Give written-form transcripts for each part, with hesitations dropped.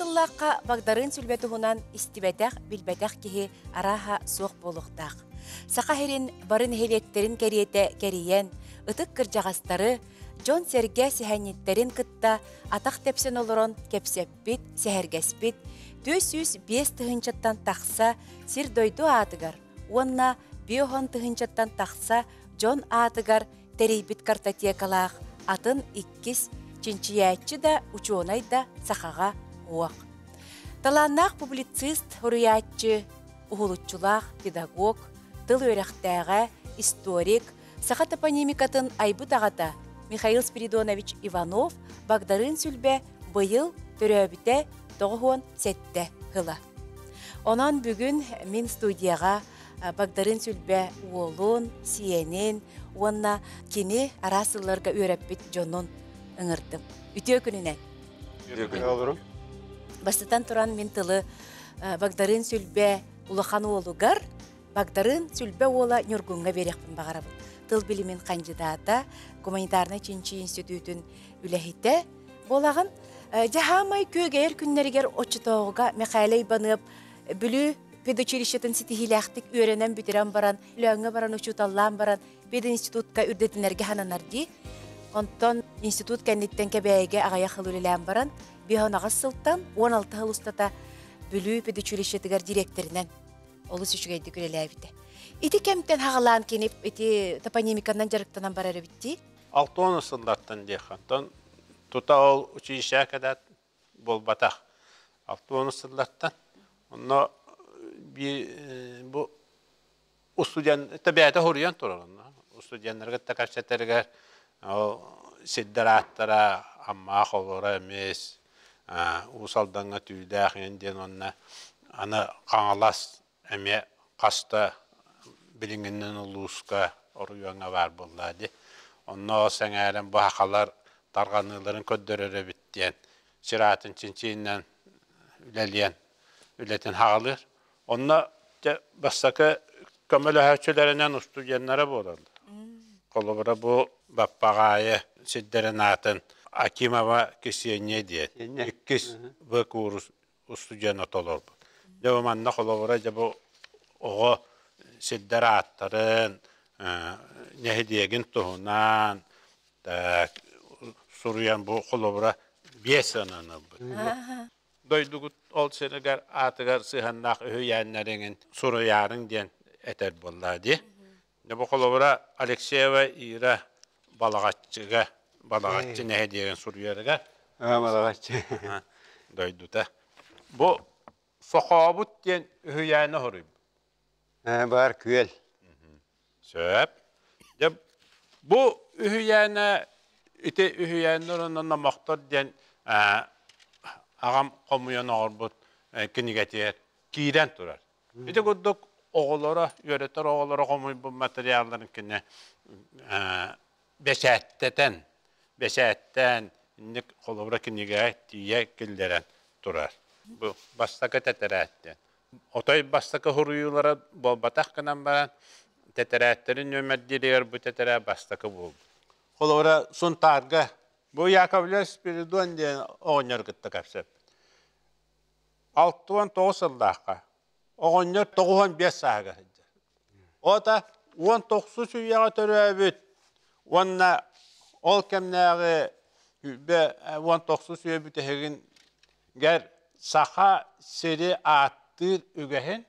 тыллаахха Багдарыын Сүлбэ туһунан истибэтэх, билбэтэх киһи арааһа суох буолуохтаах. Саха сирин бары нэһилиэктэрин кэриэтэ кэрийэн, ытык кырдьаҕастары, дьон-сэргэ сэһэнньиттэрин кытта атах тэпсэн олорон кэпсэппит, сэһэргэспит, 405 тыһыынчаттан тахса сир-дойду аатыгар уонна биоһон тыһыынчаттан тахса дьон аатыгар тэрийбит картотекалаах атын иккис чинчийээччи да, учуонай да сахаҕа уох. Талааннаах публицист, суруйааччы, уһулуччулаах педагог, тыл үөрэхтээҕэ, историк, саха топонимикатын айбыт аҕата Михаил Спиридонович Иванов Багдарыын Сүлбэ быйыл төрөөбүтэ 97 сыла. Онон бүгүн мин студияҕа Багдарыын Сүлбэ уолун, сиэнин уонна кини араас сылларга үөрэппит дьонун ыҥырдым. Үтүө күнүнэн! Үтүө күнү. Бастатан туран мин тылы Багдарыын Сүлбэ улахан уолугар Багдарыын Сүлбэ уола Ньургуҥҥа биэриэхпин баҕарабын. Тыл билимин хандьыдаата, гуманитарнай чинчийии институтун үлэһитэ буолаҕын. Дьаһаамай күөгэйэр күннэригэр оччотооҕуга Михаил Иванов Бүлүү педучилищетын ситиһиилээхтик үөрэнэн бүтэрэн баран, Өлөөҥҥө баран учууталлаан баран, пединститутка үрдэтинэргэ сананар дии. Онтон институт кэнниттэн Кэбээйигэ аҕыйах сыл үлэлээн баран, 58 сылтан 16 сыл устата Бүлүү педучилищетыгар дириэктэринэн олус үчүгэйдик үлэлээбитэ. Ити кэмтэн хаҕалаан кини ити топонимиканан дьарыктанан барар эбит дии. 60 сыллартан диэххэ. Онтон тута ол училище кэдат буолбатах. 60 сыллартан. Онно бу устудьуон бэйэтэ хоруйан турар онно. Устудьуоннарга кэпсэтэригэр ол сирдэр ааттара Аммаах олоро эмиэс Уус Алдаҥҥа Түүлээх иһин диэн уонна аны Хаҥалас эмиэ хаста билиҥҥинэн улууска оройуоҥҥа баар буолла дии. Онно сэҥээрэн бу сахалар тарҕаныыларын көрдөрөр эбит диэн сир аатын чинчиинэн үлэлиэн үлэтин хаалыыр. Онно дьэ бастакы көмөлөһөөччүлэринэн устудьуоннара буолаллар. Холобура бу Баппаҕаайы сирдэрин аатын Акимова Ксения диэн иккис В куурус устудьуона толорбут. Дьэ бу манна холобура дьэ бу оҕо сирдэр ааттарын, нэһилиэгин туһунан суруйан бу холобура биэс сыанан ылбыт. Дойдугут ол сиригэр аатыгар сыһыаннаах үһүйээннэриҥин суруйаарыҥ диэн этэр буоллаа дии. Дьэ бу холобура Алексеева Ира Балаҕаччыга Балаҕаччы нэһилиэгин суруйарыгар Балаҕаччы дойдута. Бу Сохообут диэн үһүйээни хоруйбут. Бар күөл. Сөп. Дьэ бу үһүйээнэ ити үһүйээннэр уонна номохтор диэн аҕам хомуйан оҥорбут кинигэтигэр киирэн турар. Ити курдук оҕолоро, үөрэтэр оҕолоро хомуйбут материалларын кини бэчээттэтэн, бэчээттээн инник холобура кинигэҕэ тиийэ киллэрэн турар. Бу бастакы тэтэрээттэн. Отой бастакы суруйуулара буолбатах гынан баран, тэтэрээттэрин нүөмэрдииригэр бу тэтэрээт бастакы буолбут. Холобура, Сунтаарга бу Яковлев Спиридон диэн оҕонньору кытта кэпсэппит. 69 сыллаахха оҕонньор 95 сааһыгар сылдьар. Ота 19 үйэҕэ төрөөбүт уонна ол кэмнээҕи 19 үйэ бүтэһигин гэр саха сири ааттыыр үгэһин,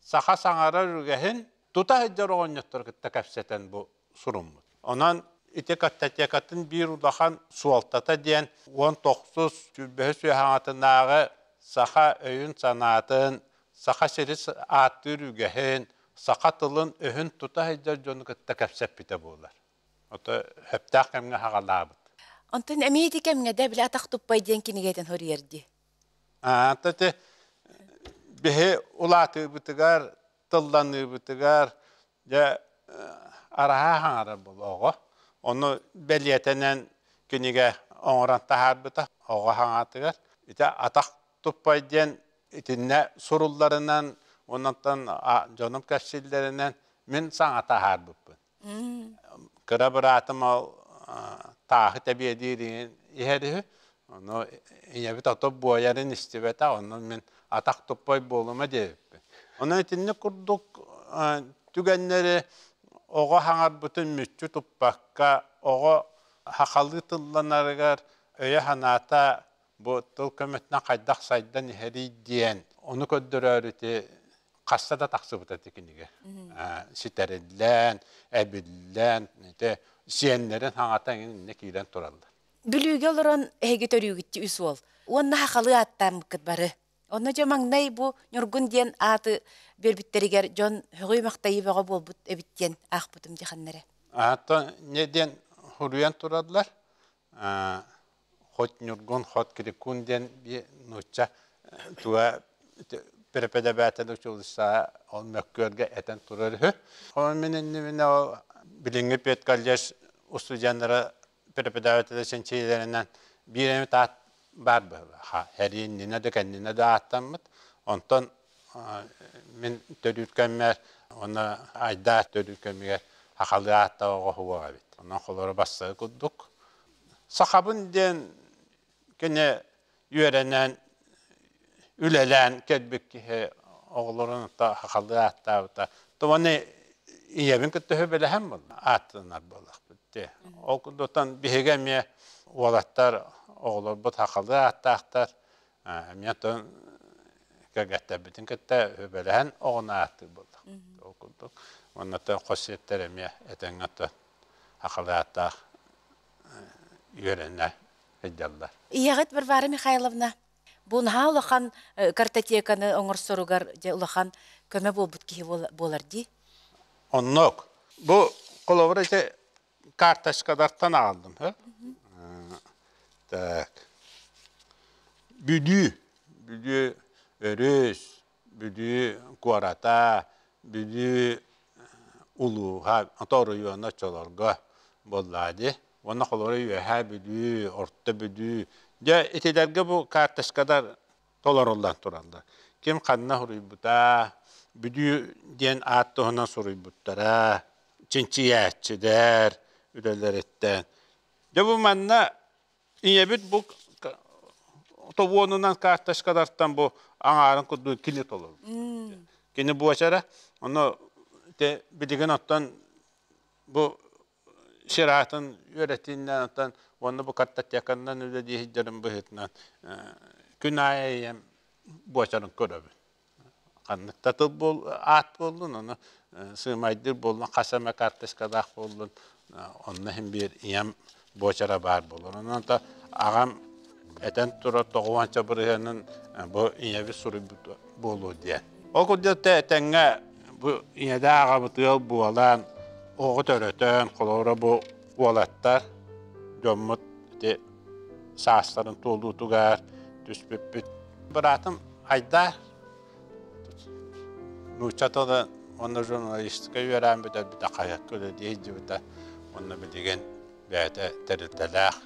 саха саҥарар үгэһин тута сылдьар оҕонньоттору кытта кэпсэтэн бу суруммут. Онон ити картотекатын биир улахан суолтата диэн 19 сүүрбэһис үйэ хаҥатынааҕы саха өйүн-санаатын, саха сири ааттыыр үгэһин, саха тылын-өһүн тута сылдьар дьону кытта кэпсэппитэ буолар. Ото сөптөөх кэмҥэ хаҕалаабыт. Онтон эмиэ ити кэмҥэ да били атах туппай диэн кинигэтин хоруйар дии. Аата ити биһи улаатыыбытыгар, тылланыыбытыгар дьэ араһаа хаҥарар буолла оҕо. Ону бэлиэтэнэн кинигэ оҥорон таһаарбыта оҕо хаҥаатыгар. Ити атах туппай диэн итиннэ сурулларынан уоннаттан дьонум кэпсииллэринэн мин саҥа таһаарбыппын. Кыра быраатым ол тааһы тэбиэлиир иһэр үһү. Ону ийэбит ото буойарын истибэтэ, онно мин атах туппай буолума диэбиппин. Онон итинник курдук түгэннэри оҕо хаҥарбытын мүччү туппакка, оҕо хахалыы тылланарыгар өйө-санаата бу тыл көмөтүнэн хайдах сайдан иһэрий диэн ону көрдөрөөрү ити хаста да тахсыбыта ити кинигэ. Ситэриллэн, эбиллэн, ити сиэннэрин хаҥата иннэ киирэн тураллар. Бүлүүгэ олорон эһиги төрүүгүттүү үс уол. Уонна хахалыы ааттааммыккыт бары. Онно дьэ маҥнай бу Ньургун диэн ааты биэрбиттэригэр дьон һөҕүү-махтайыы бөҕө буолбут эбит диэн аахпытым дьаханнэрэ. Аата не диэн хуруйан тураллар. Хоть Ньургун, хоть Крикун диэн нуучча туга преподаватель училищеҕа ол мөккүөргэ этэн турар үһү. Ол мин иннибинэ ол билиҥҥи педколледж устудьуоннара преподавателэ чинчийэлэринэн биир эмит аат баар быһыылаах. Һэрии иннинэ да кэннинэ да ааттаммыт. Онтон мин төрүүр кэммэр уонна Айдаар төрүүр кэмигэр сахалыы ааттаах оҕо суох эбит. Онон холоро бастакы курдук. Сахабын диэн кини үөрэнэн, үлэлээн кэлбит киһи оҕолорун сахалыы ааттаабыта. Тоҕону ийэбин кытта сөбүлэһэн буолла, ааттанар буоллахпыт дии. Ол курдуктан биһиги эмиэ уолаттар оҕолорбут сахалыы ааттаахтар, эмиэ оттон кэргэттэрбитин кытта сөбүлэһэн оҕону ааттыыр буоллах. Ол курдук. Уонна хос сиэттэр эмиэ этэҥҥэ оттон сахалыы ааттаах үөрэнэ сылдьаллар. Ийэҕит Варвара Михайловна бу наһаа улахан картотеканы оҥорсоругар дьэ улахан көмө буолбут киһи буолар дии. Оннук. Бу холобур ити карточкалартан аҕаллым. Так. Бүлүү. Бүлүү өрүс, Бүлүү куората, Бүлүү улууһа, ото оройуона оччолорго буоллаа дии. Уонна холобура Үөһээ Бүлүү, Орто Бүлүү. Дьэ, итилэргэ бу карточкалар толоруллан тураллар. Ким ханна суруйбута, Бүлүү диэн аат туһунан суруйбуттара, чинчийээччилэр үлэлэриттэн. Дьэ бу манна ийэбит бу тобуонунан карточкалартан бу аҥаарын курдук кини толорбут. Кини буочара, ону билигин оттон бу сир аатын үөрэтииннэн оттон уонна бу картотеканан үлэлии сылдьарын быһыытынан күн аайы ийэм буочарын көрөбүн. Ханнык да тыл буол аат буоллун, ону сыымайдыыр буоллун, хас эмэ карточкалаах буоллун, онно иһин биир ийэм буочара баар буолар. Онон аҕам этэн турар тоҕуонча бырыһыанын бу ийэбит суруйбут буолуо диэн. Ол курдук этэҥҥэ бу ийэлээх аҕабыт ыал буолан, оҕо төрөтөн, холобура бу уолаттар дьоммут ити саастарын туолуутугар түспүппүт. Быраатым Айдаар нуучча тыла уонна журналистика үөрээн бүтэрбитэ, хаһыакка үлэлии сылдьыбыта уонна билигин бэйэтэ тэрилтэлээх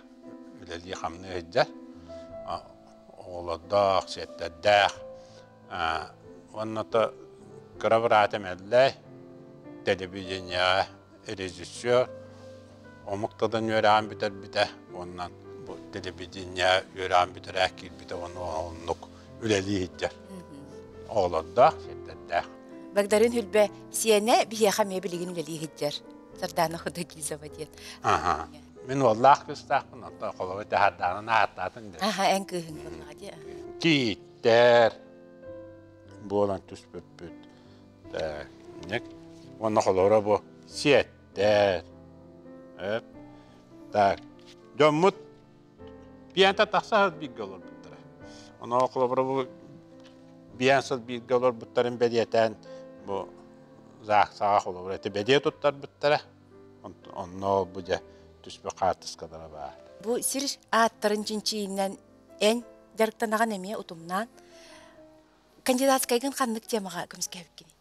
үлэлии-хамныы сылдьар. Оҕолордоох, сиэттэрдээх. Уонна то кыра быраатым Эллэй телевидениеҕэ режиссер, омук тылын үөрэҕин бүтэрбитэ уонна бу телевидение үөрэҕин бүтэрээт киирбитэ уонна оннук үлэлии сылдьар. Оҕолордоох, сиэттэрдээх. Багдарыын Хүлбэ сиэнэ биһиэхэ эмиэ билигин үлэлии сылдьар. Сардаана Худогизова диэн. Аха. Мин уоллаах кыыстаахпын, онтон холобур таһардаанын ааттаатын дэ. Аха, эн кыыһыҥ буоллаҕа дии. Кииттэр буолан түспүппүт. Уонна холобура бу сиэттэр. Так. Дьоммут пиэнтэ тахса бииргэ олорбуттара. Ону холобура бу биэн сыл бииргэ олорбуттарын бэлиэтээн бу заахсаҕа холобура ити бэлиэ туттарбыттара. Онно бу дьэ түспүт хаартыскалара баар. Бу сир ааттарын чинчийинэн эн дьарыктанаҕын эмиэ утумнаан кандидатскайгын ханнык темаҕа көмүскээбиккиний?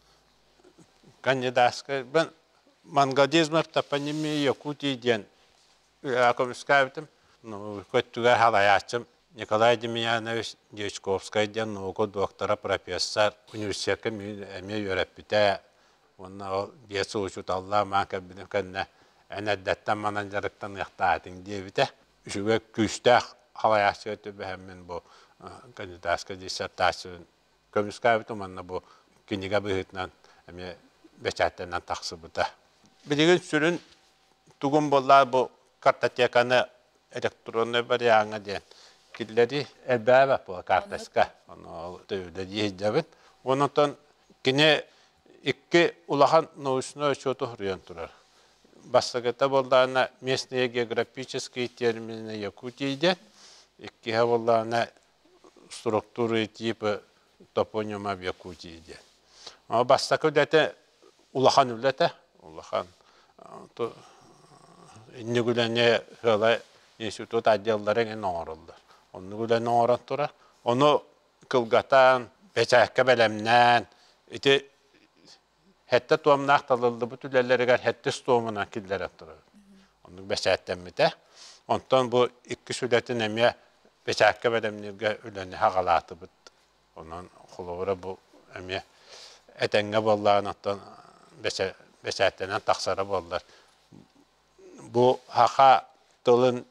Кандидатскайбын Мангадизм в топонимии Якутии диэн көмүскээбитим. Көттүгэр халайааччым Николай Демьянович Дьячковскай диэн наука доктора, профессор, университекка эмиэ үөрэппитэ. Уонна ол биэс сыл учууталлаах маан кэлбитим кэннэ эн эрдэттэн манан дьарыктаныахтаатыҥ диэбитэ. Үчүгэй күүстээх. Халайааччыга түбэһэммин бу кандидатскай диссертациябын көмүскээбитим уонна бу кинигэ быһыытынан эмиэ бэчээттэнэн тахсыбыта. Билигин сүрүн тугум буолла бу картотеканы электроннай вариаҥҥа диэн киллэри элбээбэт буола карточка. Ону үлэлии сылдьабыт. Онон кини икки улахан научнай отчуоту суруйан турар. Бастакыта буоллаҕына местные географические термины Якутии диэн, иккиһэ буоллаҕына структуры типа топонима в Якутии диэн. Бастакы үлэтэ улахан үлэтэ, улахан инник үлэни сыала институт отделлара эҥин оҥороллор. Оннук үлэни оҥорон турар. Ону кылгатан, бэчээккэ бэлэмнээн, ити сэттэ туомнаах талыллыбыт үлэлэригэр сэттис туомунан киллэрэн турар. Оннук бэчээттэммитэ. Онтон бу иккис үлэтин эмиэ бэчээккэ бэлэмнииргэ үлэни хаҕалаатыбыт. Онон холобура бу эмиэ этэҥҥэ буоллаҕына оттон бэчээттэнэн тахсара буоллар. Бу саха тылын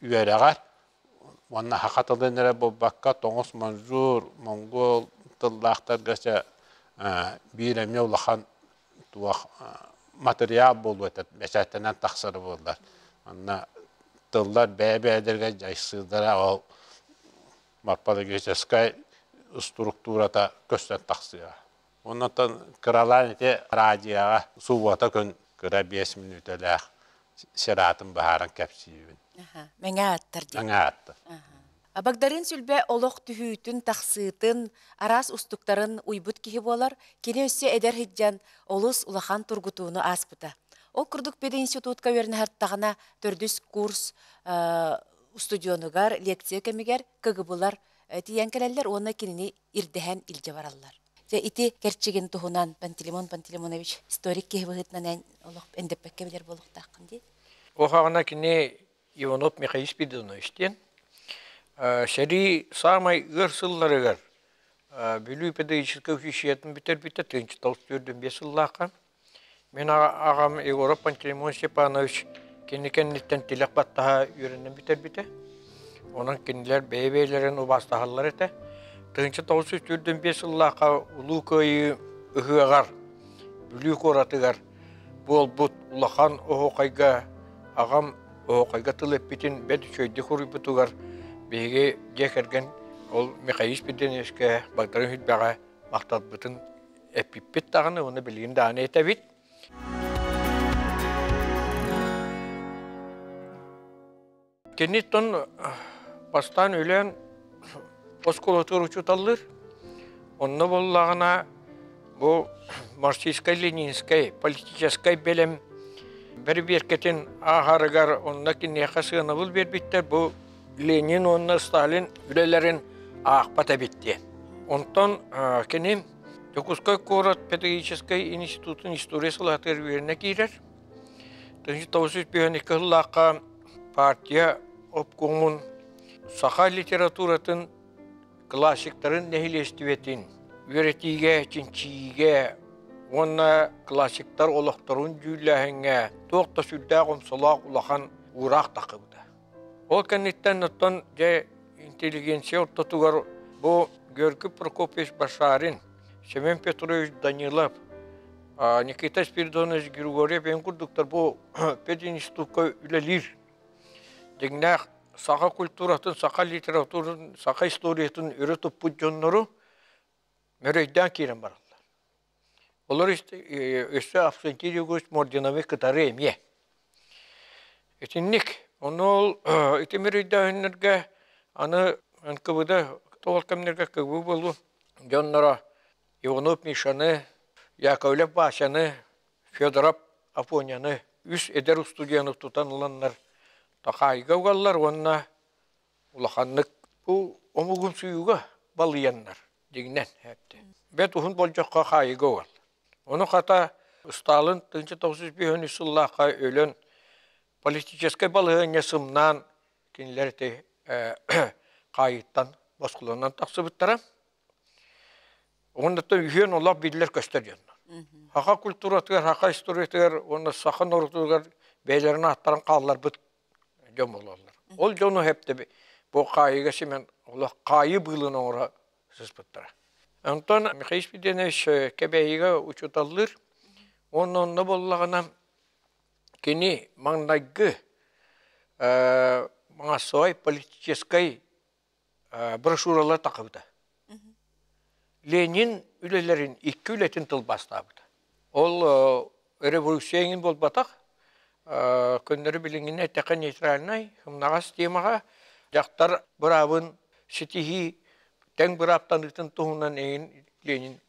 үөрэҕэр уонна саха тылын эрэ буолбакка тоҥус, маньчжур, монгол тыллаахтарга чэ биир эмиэ улахан туох матырыйаал буолуо этэ бэчээттэнэн тахсара буоллар. Манна тыллар бэйэ-бэйэлэригэр дьайсыылара ол морфологическай структурата көстөн тахсыаҕа. Оннуттан кыралаан ити радиоҕа субуота күн кыра 5 мүнүүтэлээх сираатын быһааран кэпсиибин. Мэҥэ ааттар диэн. Мэҥэ ааттар. Багдарыын Сүлбэ олох түһүүтүн, тахсыытын, араас устуктарын уйбут киһи буолар. Кини өссө эдэр сылдьан олус улахан тургутууну ааспыта. Ол курдук пединститутка үөрэнэһэртэҕинэ төрдүс курс устудьуонугар лекция кэмигэр КГБ-лар тиийэн кэлэллэр уонна кинини ирдэһэн илдьэ бараллар. Дьэ ити кэрчигин туһунан Пантелеймон Пантелеймонович историк киһи быһыытынан эн олох эндэппэккэ билэр буолуохтааххын дии. Уохаҕына кини Иванов Михаил Спиридонович диэн сэрии саамай ыар сылларыгар Бүлүү педагогическай училищетын бүтэрбитэ 1945 сыллаахха. Мин аҕам Егоров Пантелеймон Степанович кини кэнниттэн тилэх баттаһа үөрэнэн бүтэрбитэ. Онон кинилэр бэйэ-бэйэлэрин убаастаһаллар этэ. 1945 сыллаахха Улуу Кыайыы ыһыаҕар Бүлүү куоратыгар буолбут улахан оһуохайга аҕам оһуохайга тыл эппитин бэрт үчүгэйдик суруйбутугар биһиги дьиэ кэргэн ол Михаил Спиридоновичка Багдарыын Сүлбэҕэ махталбытын эппиппит даҕаны уонна билигин даҕаны этэбит. Киниттэн бастаан үлээн оскуолатыгар учууталлыыр. Онно буоллаҕына бу марксистскай-ленинскэй политическай бэлэм бэрэбиэркэтин ааһарыгар онно киниэхэ сыанабыл биэрбиттэр бу Ленин уонна Сталин үлэлэрин аахпат эбит диэн. Онтон кини Дьокуускай куорат педагогическай институтун история салаатыгар үөрэнэ киирэр. 1952 сыллаахха партия обкомун саха литературатын классиктарын нэһилиэстибэтин үөрэтиигэ, чинчийиигэ уонна классиктар олохторун дьүүллээһиҥҥэ туох да сүрдээх омсолоох улахан уураах таххыбыта. Ол кэнниттэн оттон дьэ интеллигенция ортотугар бу Георгий Прокопьевич Башарин, Семен Петрович Данилов, Никита Спиридонович Григорьев эн курдуктар бу пединститутка үлэлиир дьиҥнээх саха культуратын, саха литературатын, саха историятын өрө туппут дьоннору мөрөйдөөн киирэн бараллар. Олор өссө Авксентий Егорович Мординовы кытары эмиэ. Итинник. Ону ол ити мөрөйдөөһүннэргэ аны НКВД тоҕус кэмнэргэ КГБ буолуо дьонноро Иванов Мишаны, Яковлев Васяны, Федоров Афоняны үс эдэр устудьуону тутан ыланнар Такаайга угаллар уонна улаханнык бу омугумсуйууга балыйаннар дьиҥнэн эттэ. Бэт уһун болдьоххо хаайыга угал. Ону хата Сталин 1953 сыллаахха өлөн политическай балаһыанньа сымнаан кинилэр ити хаайыттан босхолонон тахсыбыттара. Уонна үһүөн олох биллэр көстөр дьоннор. Саха культуратыгар, саха историятыгар уонна саха норуотугар бэйэлэрин ааттарын хаалларбыт дьон буолаллар. Ол дьону хэптэ Бу хаайыыга симэн олох хаайыы быылын оҥоро сыспыттара. Онтон Михаил Спиридонович Кэбээйигэ учууталлыыр. Уонна онно буоллаҕына кини маҥнайгы маҥассовай политическай брошюралар тахыбыта. Ленин үлэлэрин икки үлэтин тылбаастаабыта. Ол революция эҥин буолбатах, көннөрү билиҥҥини эттэххэ нейтральнай, сымнаҕас темаҕа дьахтар быраабын ситиһии тэҥ бырааптаныытын туһунан эҥин Ленин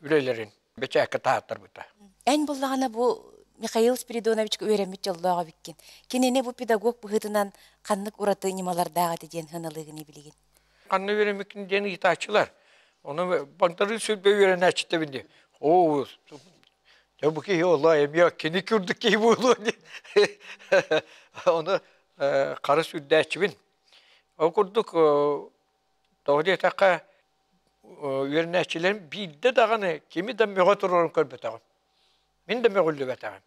үлэлэрин бэчээккэ таһааттарбыта. Эн буллаҕына бу Михаил Спиридоновичка үөрэммит дьоллоох эбиккин. Кинини бу педагог быһыытынан ханнык ураты ньымалардаах этэ диэн сыаналыыгыный билигин? Ханна үөрэммиккин диэн ыйытааччылар. Ону бантары сүрбэ үөрэнээччитэбин диэн. Оо, дьэ бу киһи олоо эмиэ кини курдук киһи буолуо диэн. Ону хара сүрдээччибин. Ол курдук тоҕо диэтэххэ үөрэнээччилэрим биирдэ даҕаны кими да мөҕө турарын көрбөтөҕүм. Мин да мөҕүллүбэтэҕим.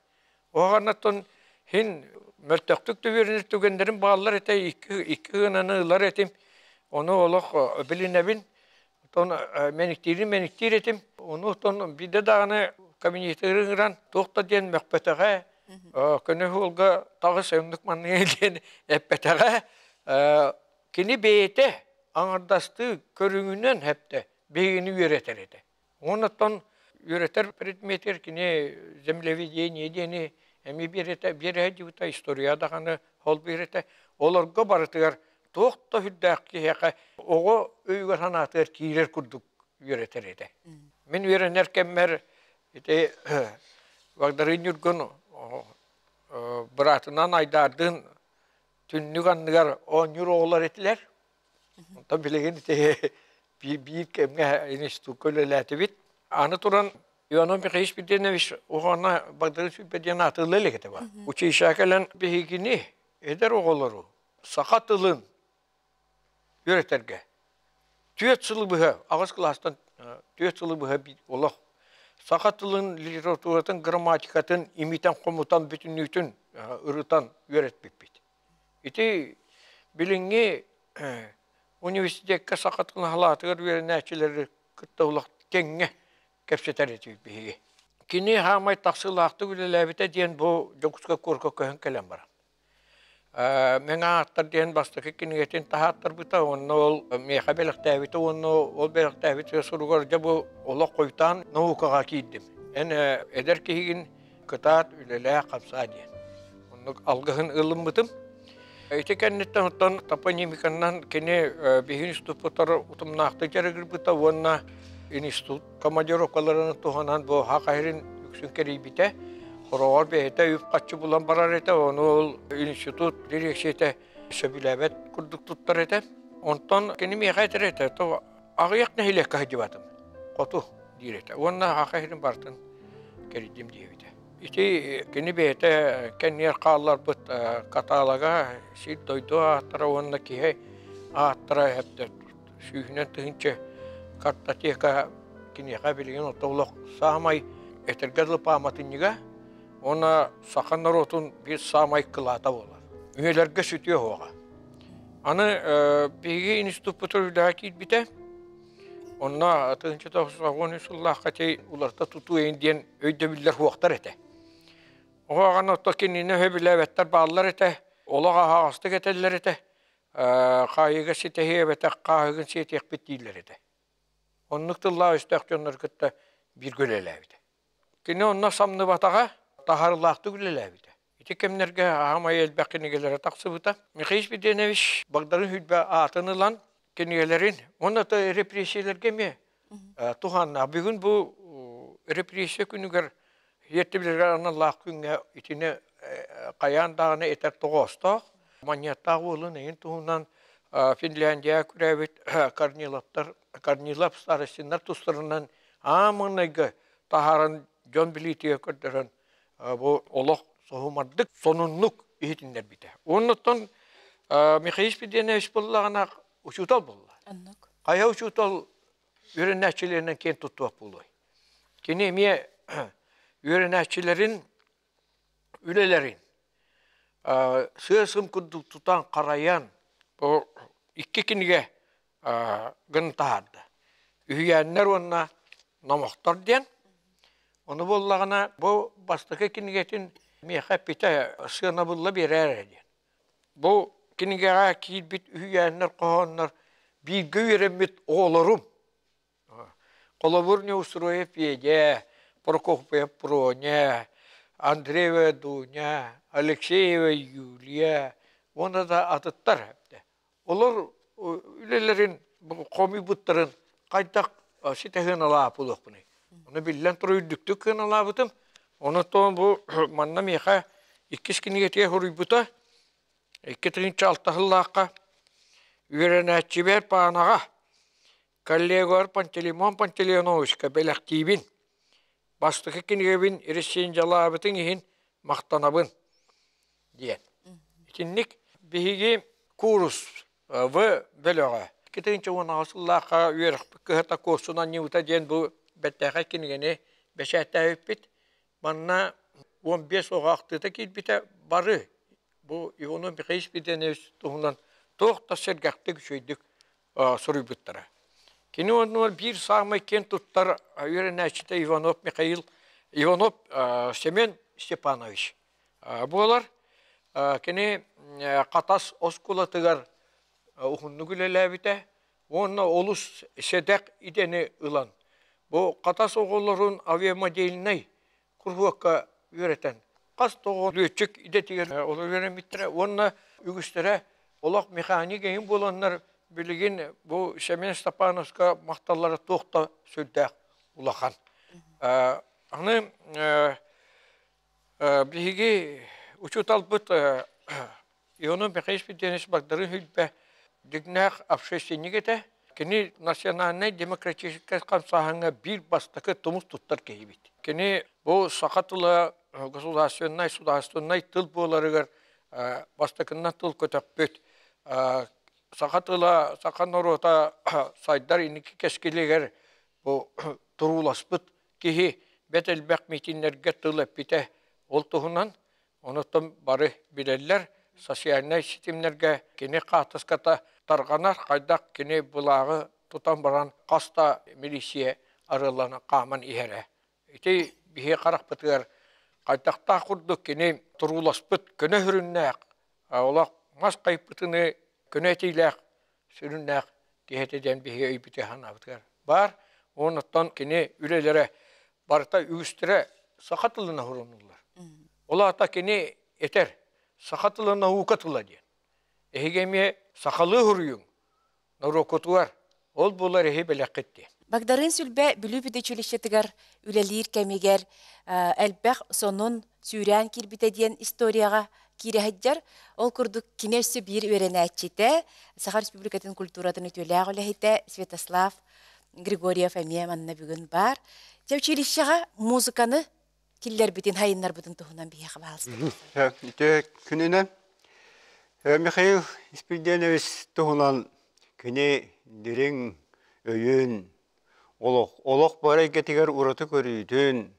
Оһоҕоннортон һин мөлтөхтүк да үөрэнэр түгэннэрим бааллар этэ, икки, икки гынаны ылар этим. Ону олох билинэбин. Оттон мэниктиирин мэниктиир этим. Ону оттон биирдэ даҕаны кабинетыгар ыҥыран туох да диэн мөхпөтөҕө, көнө суолга таҕыс оннук маннык диэн эппэтэҕэ. Кини бэйэтэ аҥардастыы көрүҥүнэн хэптэ биһигини үөрэтэр этэ. Оннуттан үөрэтэр предметигэр кини землеведение диэни эмиэ биэрэтэ, биэрэ сылдьыбыта, история даҕаны ол биэрэтэ. Олорго барытыгар туох да сүрдээх киһиэхэ оҕо өйүгэр-санаатыгар киирэр курдук үөрэтэр этэ. Мин үөрэнэр кэммэр ити Багдарыын Ньургун быраатынан Айдаардыын түннүк анныгар оонньуур оҕолор этилэр. Онтон билигин ити биир кэмҥэ институкка үлэлээтибит. Аны туран Иванов Михаил Спиридонович уһуона Багдарыын Сүлбэ диэн аатылла илик этэ ба. Училищеҕа кэлэн биһигини эдэр оҕолору саха тылын үөрэтэргэ түөрт сылы быһа аҕыс кылаастан түөрт сылы быһа олох саха тылын литературатын грамматикатын имитэн-хомутан бүтүннүүтүн ырытан үөрэппиппит. Ити билиҥҥи университекка саха тылын халаатыгар үөрэнээччилэри кытта улах тэҥҥэ кэпсэтэр этибит биһиги. Кини хаамай тахсыылаахтык үлэлээбитэ диэн бу Дьокуускай куоракка көһөн кэлэн баран. Мэҥэ ааттар диэн бастакы кинигэтин таһааттарбыта уонна ол миэхэ бэлэхтээбитэ уонна ол бэлэхтээбит суругар дьэ бу олох хойутаан наукаҕа киирдим. Эн эдэр киһигин кытаат үлэлээ хамсаа диэн. Оннук алгыһын ылыммытым. Ити кэнниттэн оттон топонимиканнан кини биһиги институппутар утумнаахтык дьарыгырбыта уонна институт командировкаларын туһанан бу Хахаһирин үксүн кэрийбитэ. Хороҕор бэйэтэ үп-харчы булан барар этэ, ону ол институт дириэксийэтэ сөбүлээбэт курдук туттар этэ. Онтон кини миэхэ этэр этэ, то аҕыйах нэһилиэккэ сылдьыбатым, хоту диир этэ. Уонна Хахаһирин барытын кэрийдим диэбитэ. Ити кини бэйэтэ кэннигэр хаалларбыт каталога сир-дойду ааттара уонна киһи ааттара сүүһүнэн тыһыынча картотека киниэхэ билигин олох саамай этэргэ дылы пааматынньыга уонна саха норуотун биир саамай кылаата буолар. Үйэлэргэ сүтүө суоҕа. Аны биһиги институппутугар үлэҕэ киирбитэ. Онно 1993 сыллаахха ити уларыта тутуу эйин диэн өйдөбүллэр суохтар этэ. Оҕо ото кинини өһө билээбэттэр бааллар этэ, олох аһаҕастык этэллэр этэ. Хаайыыга ситэһиэ эбэтэр хааһыгын сиэтиэхпит дииллэр этэ. Оннук тыллаах өстөөх дьоннору кытта бииргэ үлэлээбитэ. Кини онно самныбатаҕа, таһаарыылаахтык үлэлээбитэ. Ити кэмнэргэ аһамай элбэх кинигэлэрэ тахсыбыта. Михаил Спиридонович Багдарыын Сүлбэ аатын ылан кинигэлэрин уонна репрессиялэргэ эмиэ туһааннаах. Бүгүн бу репрессия күнүгэр Иэттибилэргэ аналлаах күҥҥэ итини хайаан даҕаны этэр тоҕоостоох. Манньыаттаах уолун эйин туһунан Финляндия күрээбит Корниловтар, Корнилов старостиннар тустарынан аан маҥнайгы таһааран дьон билиитигэр көрдөрөн бу олох соһумардык, сонуннук иһитиннэрбитэ. Оннуттан Михаил Спиридонович буоллаҕына учуутал буолла. Хайа учуутал үөрэнээччилэринэн киэн туттуох буолуой? Кини эмиэ үөрэнээччилэрин үлэлэрин сыа-сым курдук тутан харайан бу Икки кинигэ гын таһаарда. Үһүйээннэр уонна номохтор диэн. Ону буоллаҕына бу бастакы кинигэтин миэхэ эппитэ сыанабылла биэрээр эрэ диэн. Бу кинигэҕэ киирбит үһүйээннэр, хоһооннор бииргэ үөрэммит оҕолорум. Холобур, Неустроев Федя, Прокопьев Проня, Андреева Дуня, Алексеева Юлия уонна да атыттар. Олор үлэлэрин хомуйбуттарын хайдах ситэ сыаналаабыт буолуохпунуй? Ону биллэн турар үрдүктүк сыаналаабытым. Онон бу манна миэхэ иккис кинигэтигэр суруйбута. 2006 сыллаахха үөрэнээччибэр Паанаҕа коллегабар Пантелеймон Пантелеймоновичка бэлэхтиибин. Бастакы кинигэбин рецензиялаабытыҥ иһин махтанабын диэн. Итинник биһиги куурус В бөлөҕө 2018 сыллаахха үөрэхпит кыһата куорсун анньыбыта диэн бу бэртээхэй кинигэни бэчээттээбиппит. Манна 15 оҕо ахтыыта киирбитэ бары бу Иванов Михаил Спиридонович туһунан туох да сэргэхтик үчүгэйдик суруйбуттара. Кини оннугар биир саамай киэн туттар үөрэнээччитэ Иванов Михаил Иванов Семен Степанович буолар. Кини Хатас оскуолатыгар уһуннук үлэлээбитэ уонна олус сэдэх идэни ылан бу Хатас оҕолорун авиамодельнай куруһуокка үөрэтэн хас да оҕо лүөччүк идэтигэр олор үөрэммиттэрэ уонна үгүстэрэ олох механик эҥин буоланнар билигин бу Семен Степановска махталлара туох да сүрдээх улахан. Аны биһиги учууталбыт Ионов Михаил Спиридонович Багдарыын Хүлбэ дьиҥнээх общественник этэ. Кини национальнай демократическай хамсааһыҥҥа биир бастакы тумус туттар киһибит. Кини бу саха тыла государственнай, судаарственнай тыл буоларыгар бастакыннан тыл көтөхпүт. Саха тыла, саха норуота сайдар инники кэскилигэр бу турууласпыт киһи бэрт элбэх митиннэргэ тыл эппитэ. Ол туһунан Онуттан бары билэллэр, социальнай ситимнэргэ кини хаартыската тарҕанар, хайдах кини былааҕы тутан баран хас да милиция арыаллана хааман иһэрэ. Ити биһиги харахпытыгар хайдахтаах курдук кини турууласпыт көнө сүрүннээх, олох мас хайпытыныы көнө этиилээх сүрүннээх киһи этэ диэн биһиги өйбүтүгэр-санаабытыгар баар. Онуттан кини үлэлэрэ барыта үгүстэрэ саха тылынан сурунуллар. Ол аата кини этэр саха тыла наука тыла диэн. Эһиги эмиэ сахалыы суруйуҥ норуоккутугар ол буолар эһи бэлэххит диэн. Багдарыын Сүлбэ Бүлүү педучилищетыгар үлэлиир кэмигэр элбэх сонун сүүрээн киирбитэ диэн историяҕа киирэ сылдьар. Ол курдук кини өссө биир үөрэнээччитэ, Саха Республикатын культуратын үтүөлээх үлэһитэ Святослав Григорьев эмиэ манна бүгүн баар. Дьэ училищеҕа музыканы киллэрбитин, хайыннарбытын туһунан биһиэхэ баалыстыбыт. Ити күнүнэн Михаил Спиридонович туһунан кини дириҥ өйүн, олох, олох бары эйгэтигэр ураты көрүүтүн,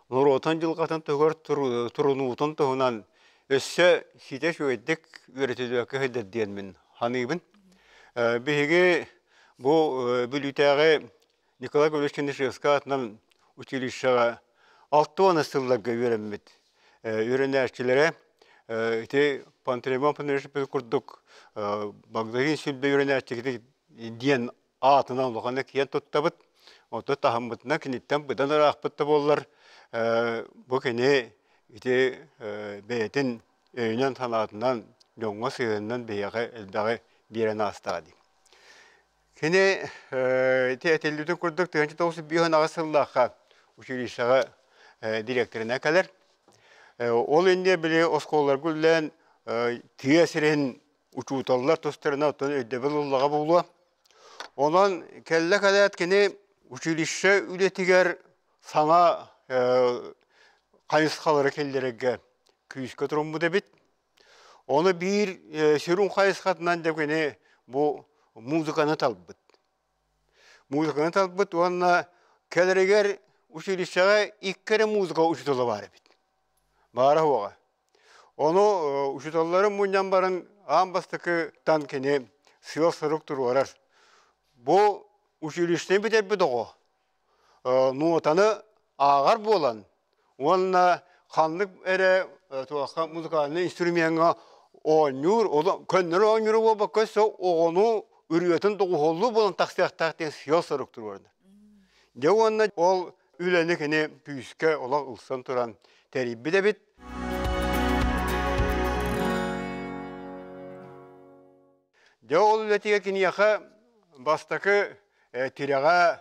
норуотун дьылҕатын туһугар турунуутун туһунан өссө ситэ үчүгэйдик үөрэтиллибэккэ сылдьар диэн мин саныыбын. Биһиги бу Бүлүүтээҕи Николай Гаврилович Чернышевскай аатынан училищеҕа 60 сылларга үөрэммит үөрэнээччилэрэ ити Пантелеймон Пантелеймонович курдук Багдарыын Сүлбэ үөрэнээччигитин диэн аатынан улаханнык киэн туттабыт. Онтон таһыммытынан киниттэн быдан ыраахпыт да буоллар, бу кини ити бэйэтин өйүнэн-санаатынан, дьоҥҥо сыһыанынан биһиэхэ элбэҕи биэрэн аастаҕа дии. Кини ити этиллибитин курдук 1958 сыллаахха училищеҕа директорынан кэлэр. Ол иннинэ били оскуолаларга үлэлээн тыа сирин учууталлар тустарынан оттон өйдөбүл ыллаҕа буолуо. Онон кэллэ кэлээт кини училище үлэтигэр саҥа хайысхалары киллэрэргэ күүскэ туруммут эбит. Ону биир сүрүн хайысхатынан да кини бу музыканы талбыт. Музыканы талбыт уонна кэлэригэр училищеҕа икки эрэ музыка учуутала баар эбит. Баара суоҕа. Ону учууталларын мунньан баран аан бастакытан кини сыал-сорук туруорар. Бу училищены бүтэрбит оҕо нуотаны ааҕар буолан уонна ханнык эрэ туохха музыкальнай инструмеҥҥа оонньуур, көннөрү оонньуур буолбакка өссө оҕону ырыатын доҕуһуоллуу буолан тахсыахтаах диэн сыал-сорук туруорда. Дьэ уонна ол үлэни кини күүскэ олох ылсан туран тэрийбит эбит. Дьэ ол үлэтигэр киниэхэ бастакы тирэҕэ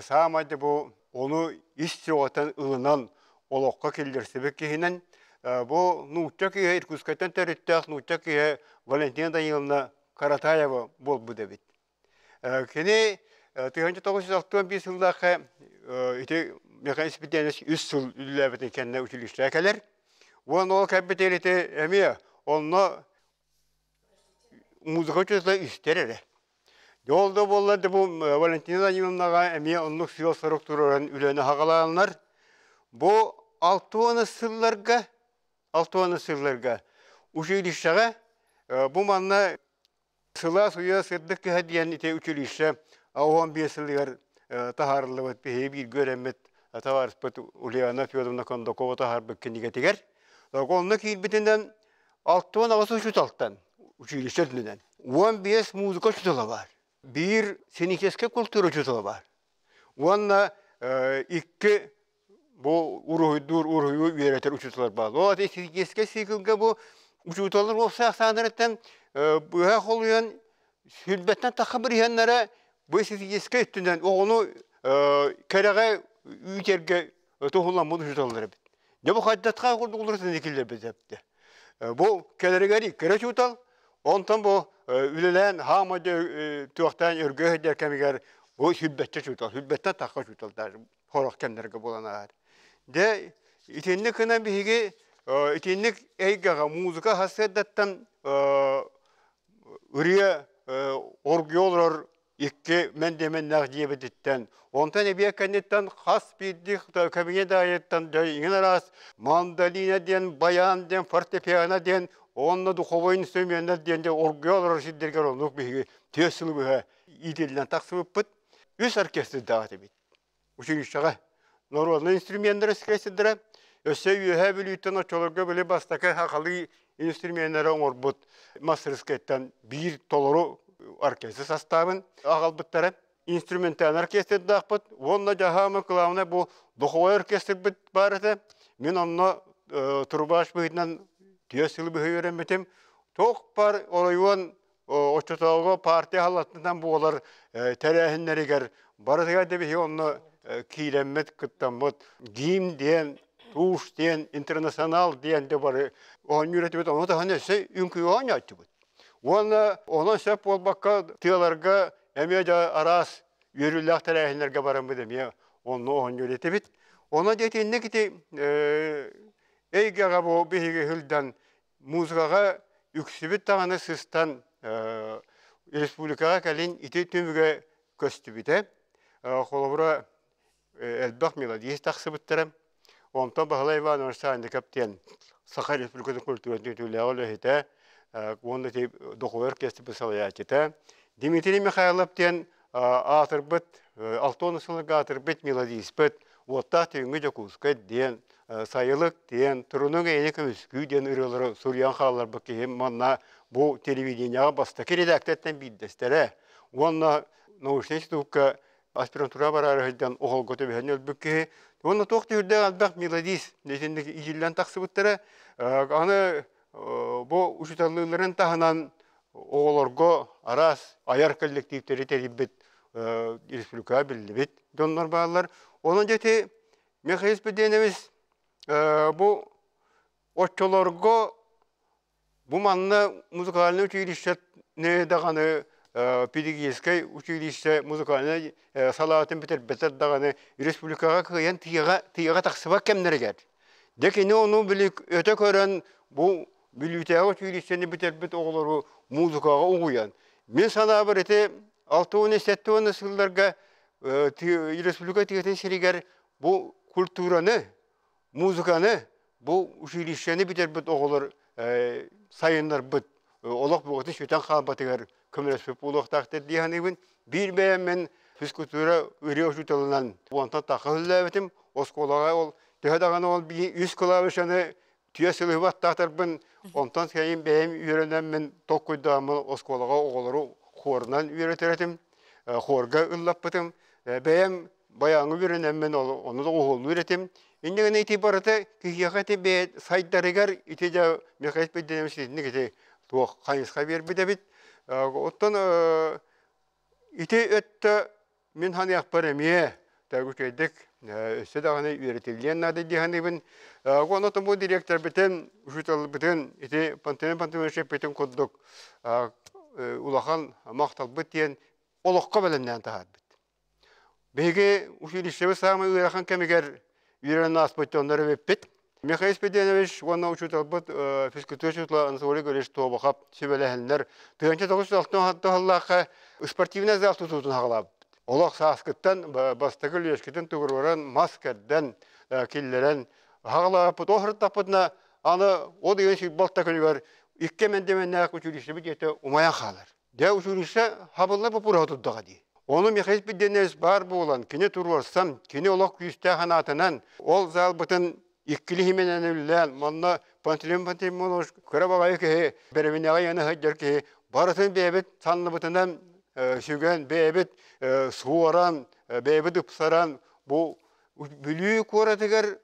саамай да бу ону ис сүрэҕиттэн ылынан олоххо киллэрсибит киһинэн бу нуучча киһи Иркутскайтан төрүттээх нуучча киһи Валентина Даниловна Каратаева буолбут эбит. Кини 1961 сыллаахха ити Михаил Спиридонович үс сыл үлэлээбитин кэннэ училищеҕа кэлэр. Уонна ол кэлбит ити эмиэ онно музыка учуутала истэр эрэ. Дьол да буоллар да бу Валентина Владимировнаҕа эмиэ оннук сыал-сорук туруоран үлэни аҕалааннар бу 60 сылларга 60 сылларга училищеҕа бу манна Сылаас уйа сырдык кыһа диэн ити училище 15 сылыгар таһаарыллыбыт биһиги бииргэ үөрэммит табаарыспыт Ульяна Федоровна Кондакова таһаарбыт кинигэтигэр. Онно киирбитинэн 68 учууталтан училище үрдүнэн 15 музыка учуутала баар. Биир сценическэй культура учуутала баар. Уонна икки бу уруһуйдуур уруһуйу үөрэтэр учууталлар бааллар. Ол эстетическэй циклга бу учууталлар уопсай ахсааннарыттан быһа холуйан сүлбэттэн тахха бырыһыаннара бу эстетическэй өттүнэн оҕону кэрэҕэ үүтэргэ туһуламмыт учууталлар эбит. Дьэ бу хайдатха курдук уларытын киллэрбит эбит. Бу кэлэригэр кэрэ учуутал, онтон бу үлэлээн хаама туохтаан өргө сылдьар кэмигэр бу сүлбэччэ учуутал, сүлбэттэн тахха учуутал даже сорох кэмнэргэ буолан ааһар. Дьэ, итинник гынан биһиги итинник эйгэҕэ музыка сарсыардаттан ырыа оргуйа олорор икки мэндиэмэннээх дьиэбититтэн, онтон эбиэт кэнниттэн хас биирдии кабинет аайыттан иҥин араас мандолина диэн, баян диэн, фортепиано диэн, уонна духовой инструменнар диэн дьэ оргуйа олорор сирдэргэр оннук биһиги түөрт сылы быһа иитиллэн тахсыбыппыт. Үс оркестрдаах этибит. Училищеҕа народнай инструменнар оркестрдара өссө Үөһээ Бүлүүттэн оччолорго били бастакы сахалыы инструменнары оҥорбут мастарыскыайтан биир толору оркестр састаабын аҕалбыттара. Инструментальнай оркестрдаахпыт уонна дьаһаама кылаабынай бу духовой оркестрбыт баар этэ. Мин онно трубач быһыытынан түөрт сылы быһа үөрэммитим. Туох бар оройуон оччотооҕу партия халлаттынан буолар тэрээһиннэригэр барытыгар да биһиги онно киирэммит, кыттаммыт гимн диэн, туш диэн, интернационал диэн де бары оонньуур этибит, ону таһынан өссө үҥкүү оонньооччубут. Уонна онон сөп буолбакка тыаларга эмиэ да араас үөрүүлээх тэрээһиннэргэ бараммыт эмиэ онно оонньуур этибит. Онон итинник ити эйгэҕэ бу биһиги сылдьан музыкаҕа үксүбүт даҕаны сыстан республикаҕа кэлин ити түмүгэ көстүбүтэ. Холобура, элбэх мелодист тахсыбыттара. Онтон Баһылай Иванович Санников диэн Саха Республикатын культуратын үтүөлээх үлэһитэ уонна духовой оркестрбыт салайааччыта. Дмитрий Михайлов диэн аатырбыт, 60 сылга аатырбыт мелодиспыт Уоттаах түүҥҥү Дьокуускай диэн Сайылык диэн, Турунуҥ эйэни көмүскүү диэн ырыалары суруйан хаалларбыт киһим манна бу телевидениеҕа бастакы редакторыттан биирдэстэрэ уонна научнай институкка аспирантура бараары сылдьан оһолго түбэһэн өлбүт киһи. Уонна туох да үрдээх элбэх мелодист итинник иһиллэн тахсыбыттара. Аны бу учууталлыылларын таһынан оҕолорго араас айар коллективтэри тэрийбит республикаҕа биллибит дьоннор бааллар. Онон дьэ ити Михаил Спиридонович бу оччолорго бу манна музыкальнай училище даҕаны педагогическай училище музыкальнай салаатын бүтэрбэтэр даҕаны республикаҕа кыайан тыаҕа тахсыбат кэмнэригэр дьэ кини ону били өтө көрөн бу Бүлүүтээҕи училищены бүтэрбит оҕолору музыкаҕа угуйан мин санаабар ити 60-70 сылларга республика тыатын сиригэр бу культураны, музыканы, бу училищены бүтэрбит оҕолор сайыннарбыт олох бөҕөтүн сүтэн хаалбатыгар Көмөлөспүт буолуохтаахтар дии саныыбын. Биир бэйэм мин физкультура ырыа учууталынан уонтан тахха үлэлээбитим. Оскуолаҕа ол төһө даҕаны ол үс клавишаны түө сылыһыбаттаатарбын, онтон кэлин бэйэм үөрэнэммин толкуйдааммын оскуолаҕа оҕолору хуорунан үөрэтэр этим, хуорга ыллаппытым. Бэйэм баяҥы үөрэнэммин ону да уһуллуур этим. Инньэ гынан ити барыта киһиэхэ ити бэйэ сайдарыгар ити дьэ Михаил Петрович итинник ити туох хайысха биэрбит эбит. Оттон ити өттө мин саныахпар эмиэ үчүгэйдик өссө даҕаны үөрэтиллиэн наада дии саныыбын. Уонна бу директорбытын, учууталбытын ити Пантелеймон Пантелеймонович эппитин курдук улахан махталбыт диэн олоххо бэлэмнээн таһаарбыт. Биһиги училищебыт саамай ыарахан кэмигэр үөрэнэн ааспыт дьоннор эбиппит. Михаил Спиридонович уонна учууталбыт физкультура учуутала Анатолий Григорьевич Тобохов сүбэлэһэннэр 1996 сыллаахха спортивнай зал тутуутун аҕалаабыт. Олох сааскыттан бастакы лүөскэтин туруоран, мас кэрдэн, киллэрэн аҕалаабыт. Ол сырыттахпытына аны ол деген сүүрбэ күнүгэр икки мэндиэмэннээх училищебыт дьиэтэ умайан хаалар. Дьэ училище хабылла боппуруоһа турдаҕа дии. Ону Михаил Спиридонович баар буолан, кини туруорсан, кини олох күүстээх санаатынан ол залбытын иккили хименэн үллээн, манна Пантелеймон Пантелеймонович кыра баҕайы киһи, бэрэбинэҕэ иэнэ сылдьар киһи, барытын бэйэбит санныбытынан сүгэн, бэйэбит суоран, бэйэбит ыпсаран, бу Бүлүү куоратыгар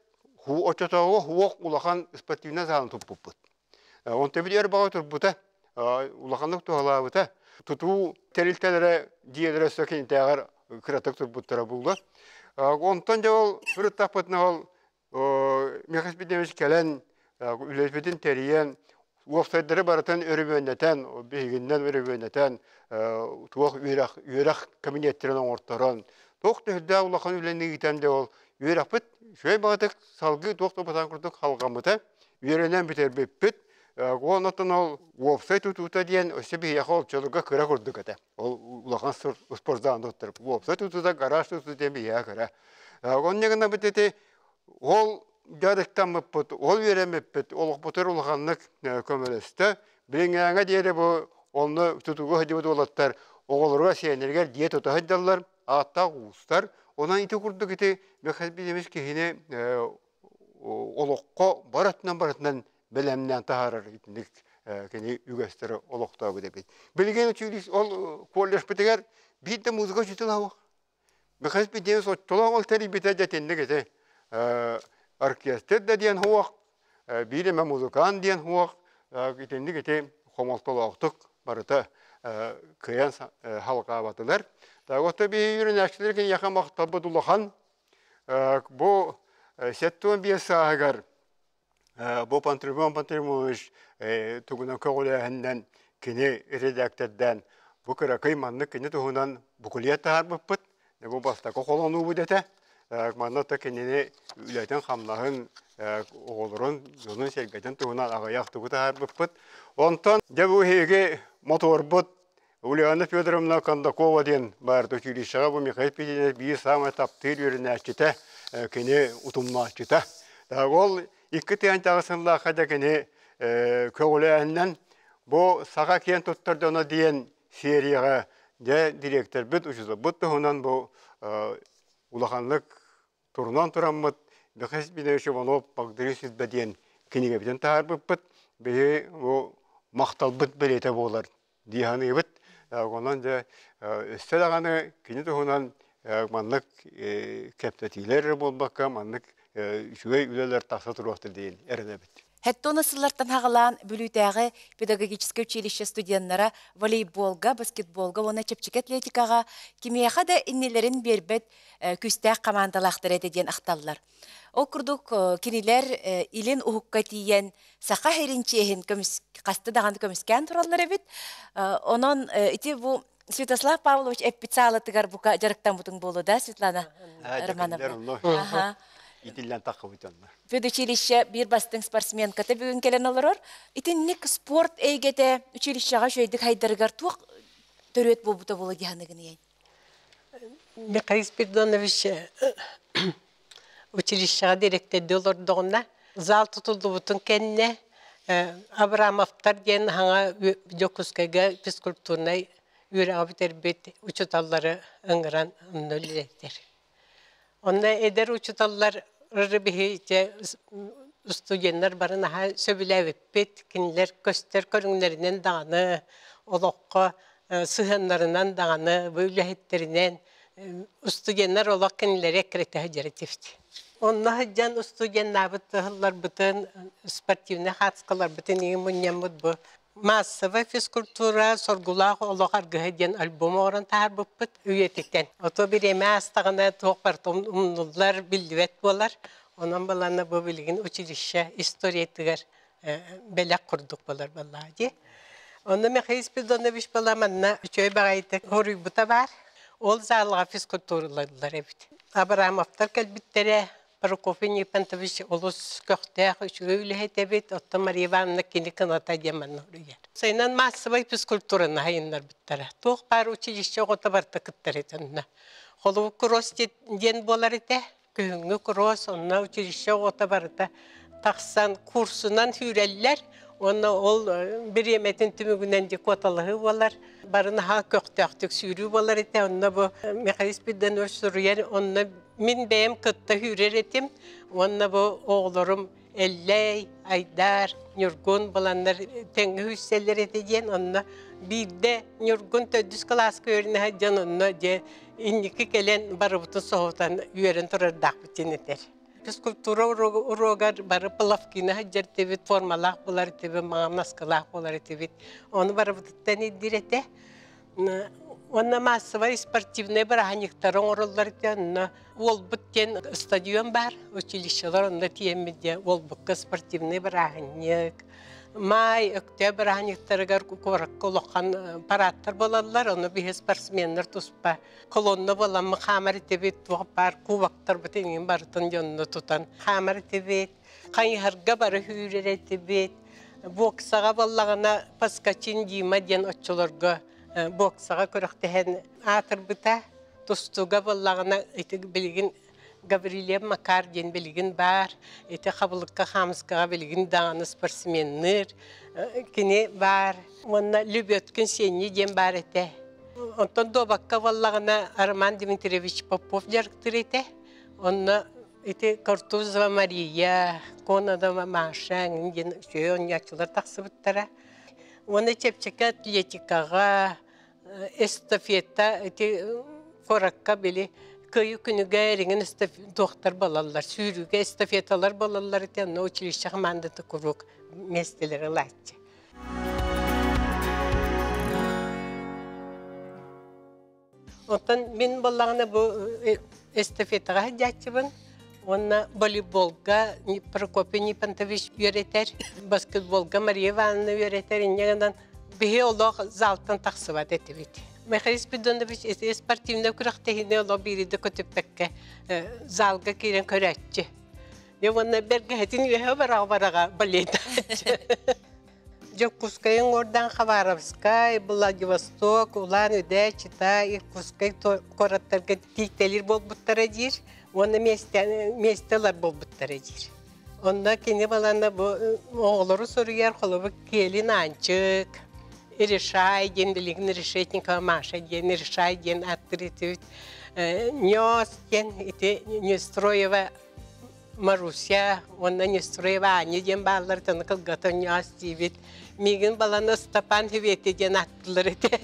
оччотооҕу хуох улахан спортивнай залын туппуппут. Онто били өр баҕа турбута, улаханнык туһалаабыта. Тутуу тэрилтэлэрэ дьиэлэрэ өссө кинитээҕэр кыратык турбуттара буолла. Онтон дьэ ол сырыттахпытына ол Михаил Спиридонович кэлэн үлэбитин тэрийэн, уопсайдары барытын өрөмүөннэтэн, биһигиннэн өрөмүөннэтэн, туох үөрэх, үөрэх кабинеттэрин оҥорторон, туох төһүрдээх улахан үлэни ыытан дьэ ол үөрэхпит үчүгэй баҕатык салгыы туох да бытаан курдук халҕаммыта. Үөрэнэн бүтэрбиппит. Онтон ол уопсай тутуута диэн өссө биһиэхэ ол чолуга кыра курдук этэ. Ол улахан спортзал туттар. Уопсай тутуута, гараж тутуута диэн биһиэхэ кыра. Онно гынабыт ити ол дьарыктаммыппыт, ол үөрэммиппит олохпутугар улаханнык көмөлөстө. Билиҥҥээҥҥэ диэри бу онно тутууга сылдьыбыт уолаттар оҕолоругар, сиэннэригэр дьиэ тута сылдьаллар, ааттаах уустар. Онон ити курдук ити Михаил Ильич киһини олоххо барытынан барытынан бэлэмнээн таһаарар итинник кини үгэстэри олохтообут эбит. Билигин училище ол колледжпытыгар биир да музыка учителя суох. Михаил Петрович оччолоох ол тэрийбитэ дьэ итинник ити оркестр да диэн суох, биир эмэ музыкант диэн суох, итинник ити хомолтолоохтук барыта кыайан халҕаабатылар. Так вот биһиги үөрэнээччилэр киниэхэ махталбыт улахан. Бу 75 сааһыгар бу Пантелеймон Пантелеймонович тугунан көҕүлээһиннэн кини редактордаан бу кыракый маннык кини туһунан букулет таһаарбыппыт. Бу бастакы холонуубут этэ. Манна то кинини үлэтин-хамнаһын, оҕолорун, дьонун-сэргэтин туһунан аҕыйах тугу таһаарбыппыт. Онтон дьэ бу эһиги моторбут Ульяна Федоровна Кондакова диэн баар училищеҕа бу Михаил Петрович биир саамай таптыыр үөрэнээччитэ, кини утумнааччыта. Ол икки тыһыынчаҕа сыллаахха да кини көҕүлээһинэн бу саха киэн туттар дьоно диэн серияҕа дьэ дириэктэрбит, учууталбыт туһунан бу улаханнык турунан тураммыт Михаил Спинович Иванов Багдарыын Сүлбэ диэн кинигэбитин таһаарбыппыт. Биһи бу махталбыт бэлиэтэ буолар дии саныыбыт. Онон дьэ өссө даҕаны кини туһунан маннык кэпсэтиилэр эрэ буолбакка, маннык үчүгэй үлэлэр тахса туруохтар диэн эрэнэбит. Хэттона сыллартан хаҕалаан Бүлүүтээҕи педагогическай училище студеннара волейболга, баскетболга уонна чэпчэки атлетикаҕа кимиэхэ да иннилэрин биэрбэт күүстээх хамаандалаахтар этэ диэн ахталлар. Ол курдук кинилэр илин уһукка тиийэн саха сирин чиэһин хаста даҕаны көмүскээн тураллар эбит. Онон ити бу Святослав Павлович эппит саалатыгар бука дьарыктаммытыҥ буолуо да, Светлана Романовна? Аха. Итиллэн таххыбыт онно. Педучилище биир бастыҥ спортсменката бүгүн кэлэн олорор. Итинник спорт эйгэтэ училищеҕа үчүгэйдик хайдарыгар туох төрүөт буолбута буолуо дии саныгын Михаил Спиридонович училищеҕа дириэктэрдии олордоҕуна, зал тутуллубутун кэннэ Абрамовтар диэн хаҥа Дьокуускайга физкультурнай үөрэҕи бүтэрбит учууталлары ыҥыран онно үлэлэтэр. Онно эдэр учууталлар биһи студеннар бары наһаа сөбүлээбиппит, кинилэр көстөр көрүҥнэринэн даҕаны, олоххо сыһыаннарынан даҕаны, бу үлэһиттэринэн студеннар олох кинилэри эккирэтэ сылдьар этибит. Онно сылдьан студеннаабыт ыһылларбытын, спортивнай хаартыскаларбытын иҥин мунньаммыт бу массовая физкультура соргулаах олох аргыһа диэн альбом оҥорон таһаарбыппыт үйэтитэн. Ото бириэмэ аастаҕына туох барыта умнуллар, биллибэт буолар. Онон балана бу билигин училище историятыгар бэлэх курдук буолар буоллаҕа дии. Онно Михаил Спиридонович была манна үчүгэй баҕайытык хоруйбута баар. Ол залга физкультуралыыллар эбит. Абрамовтар кэлбиттэрэ, Прокопий Нифонтович олус көхтөөх, үчүгэй үлэһит эбит, оттон Мария Ивановна кини кыната диэн манна хоруйар. Сайынан маассабай физкультураны хайыннарбыттара. Туох баар училище оҕото барыта кыттар этэ онно. Холобур кросс диэн буолар этэ. Күһүҥҥү кросс, онно училище оҕото барыта тахсан курсунан сүүрэллэр уонна ол бириэмэтин түмүгүнэн декоталаһыы буолар. Бары наһаа көхтөөхтүк сүүрүү буолар этэ. Онно бу Михаил Спиридонович суруйар, онно мин бэйэм кытта сүүрэр этим уонна бу оҕолорум Эллэй, Айдар, Ньургун буланнар тэҥҥэ сүүрсэллэр этэ диэн онно биирдэ Ньургун төрдүс кылааска үөрэнэ сылдьан онно дьэ инники кэлэн барыбытын соһутан үөрэн турардаахпыт диэн этэр. Физкультура уруогар бары плавкины сылдьар этибит, формалаах буолар этибит, маҥан наскылаах буолар этибит. Ону барыбытыттан ирдиир этэ. Уонна маассабай спортивнай бырааһынньыктары оҥороллор этэ. Онно Уолбут диэн стадион баар, училищелар онно тиийэммит диэн Уолбукка спортивнай бырааһынньык, Маай, Өктөөп бырааһынньыктарыгар куоракка улахан парадтар буолаллар, ону биһи спортсменнар туспа колонна буоламмыт хаамар этибит, туох баар кубоктарбыт иҥин барытын дьонно тутан хаамар этибит, хайыһарга бары сүүрэр этибит, боксаҕа буоллаҕына Поскачин Дима диэн оччолорго боксаҕа күрэхтэһэн аатырбыта. Тустууга буоллаҕына ити билигин Гаврильев Макар диэн билигин баар. Ити хабылыкка хаамыскаҕа билигин даҕаны спортсменныыр. Кини баар. Уонна Лүбүөткүн Сиэнньи диэн баар этэ. Онтон дуобакка буоллаҕына Роман Дмитриевич Попов дьарыктыыр этэ. Онно ити Картузова Мария, Кононова Маша диэн үчүгэй оонньооччулар тахсыбыттара. Уонна чэпчэки атлетикаҕа эстафета ити куоракка били кыайыы күнүгэ эриҥин туохтар балаллар сүүрүүгэ эстафеталар балаллар ити онно училище хамаандата куруук миэстэлэри ылааччы. Оттон мин буоллаҕына бу эстафетаҕа сылдьааччыбын уонна волейболга Прокопий Нифонтович үөрэтэр, баскетболга Мария Ивановна үөрэтэр, инньэ гынан биһи олох залтан тахсыбат этибит. Михаил Спиридонович ити спортивнай күрэхтэһиини олох биири да көтүппэккэ залга киирэн көрөөччү. Дьэ уонна бэргэһэтин үөһэ бараҕа-бараҕа балетааччы. Дьокуускайы уҥуордаан Хабаровскай, Владивосток, Улан-Удэ, Чита, Иркутскай куораттарга тиийтэлиир буолбуттара диир уонна миэстэ ылар буолбуттара диир. Онно кини балана бу оҕолору суруйар холобур Киэлин Аанчык, Решай диэн билигин Решетникова Маша диэн Решай диэн ааттыыр этибит. Нёс диэн ити Нестроева Маруся уонна Нестроева Аня диэн бааллар итини кылгатан ньаас диибит. Миигин баланы Ыстапаан Хивети диэн ааттыылар этэ.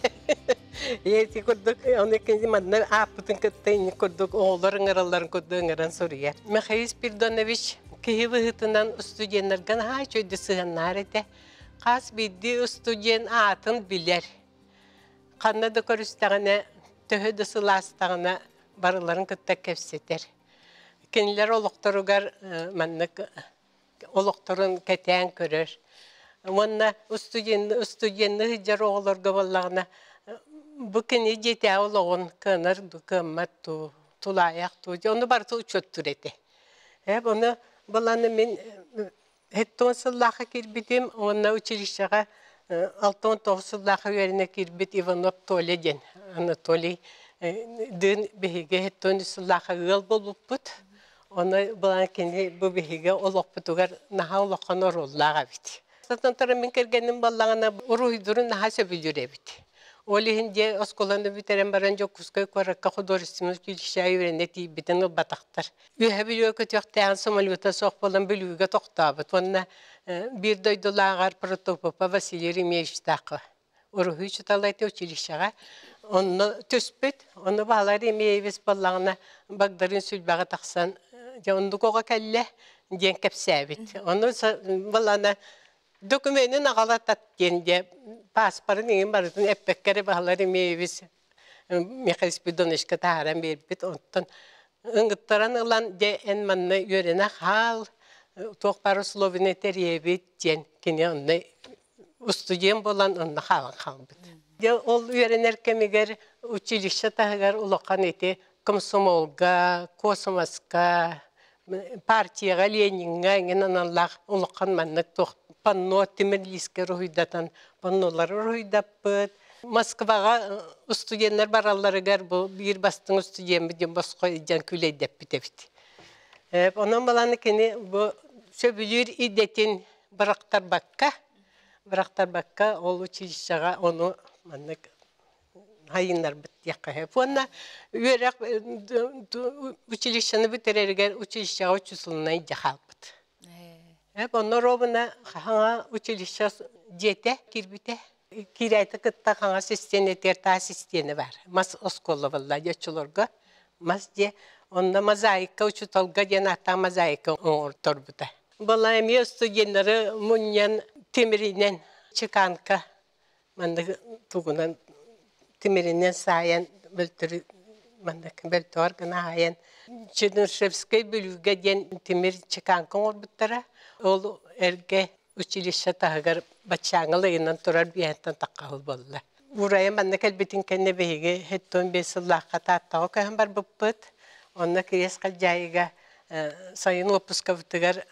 Ити курдук ону кини манна ааппытын кытта инник курдук оҕолор ыҥыралларын курдук ыҥыран суруйар. Михаил Спиридонович киһи быһыытынан студеннарга наһаа үчүгэйдик сыһыаннаһар этэ. Хас биирдии студент аатын билэр. Ханна да көрүстэҕинэ, төһө да сылаастаҕына барыларын кытта кэпсэтэр. Кинилэр олохторугар маннык олохторун кэтээн көрөр. Уонна студенны сылдьар оҕолорго буоллаҕына, бу кини дьиэтээҕи олоҕун кыанар дуу, кыаммат дуу, тулаайах дуу, ону барыта учуоттуур этэ. Ону быланы мин 70 сыллаахха киирбитим уонна училищеҕа 69 сыллаахха үөрэнэ киирбит Иванов Толя диэн Анатолий дыын биһиги 73 сыллаахха ыал буолбуппут. Ону былаан кини бу биһиги олохпутугар наһаа улахан оруоллаах эбит. Сатан туран мин кэргэним буоллаҕына уруһуйдуурун наһаа сөбүлүүр эбит. Ол иһин дьэ оскуоланы бүтэрэн баран Дьокуускай куоракка художественнай училище үөрэнэ тиийбитин ылбатахтар. Үөһэ Бүлүүгэ көтүөхтээҕин самолета суох буолан Бүлүүгэ тохтообут уонна биир дойдулааҕар Протопопа Василий Ремеевичтаахха уруһуй учуутала этэ училищеҕа. Онно түспүт. Ону Баһылай Ремеевич буоллаҕына Багдарыын Сүлбэҕэ тахсан дьэ оннук оҕо кэллэ диэн кэпсээбит. Ону балана докуменын аҕала тат диэн дьэ пааспарын иҥин барытын эппэккэ эрэ Баһылай Ремеевич Михаил Спиридоновичка таһааран биэрбит. Онтон ыҥыттаран ылан дьэ эн манна үөрэнэ хаал, туох баар условияны тэрийэбит диэн кини онно устудьуон буолан онно хаалан хаалбыт. Дьэ ол үөрэнэр кэмигэр училище таһыгар улахан ити комсомолга, космоска, партияҕа, Лениҥҥа эҥин аналлаах улахан маннык туох панно тимир лиискэ уруһуйдатан паннолары уруһуйдаппыт. Москваҕа студеннар баралларыгар бу биир бастыҥ студеммит диэн босхо илдьэн күлэйдэппит эбит. Онон баланы кини бу сөбүлүүр идэтин бырахтарбакка, бырахтарбакка ол училищеҕа ону маннык хайыннарбыт диэххэ сөп. Уонна үөрэх училищены бүтэрэригэр училищеҕа учууталынан илдьэ хаалбыт. Онно ровно хаҥа училище дьиэтэ киирбитэ. Киирээти кытта хаҥас истиэнэтигэр таас истиэнэ баар. Мас оскуола буолла дьэ оччолорго. Мас дьиэ. Онно мозаика учууталга диэн ааттаах мозаика оҥорторбута. Была эмиэ студеннары мунньан тимиринэн чеканка маннык тугунан тимиринэн саайан бөлтөрү маннык бөлтөҕөр гына аайан Чернышевскай Бүлүүгэ диэн тимир чеканка оҥорбуттара. Ол эргэ училище таһыгар баччааҥы ыйынан турар биэһэттэн таххаһыл буолла. Урайа манна кэлбитин кэннэ биһиги 75 сыллаахха Тааттаҕа көһөн барбыппыт. Онно Кириэс Халдьаайыга сайын уоппускабытыгар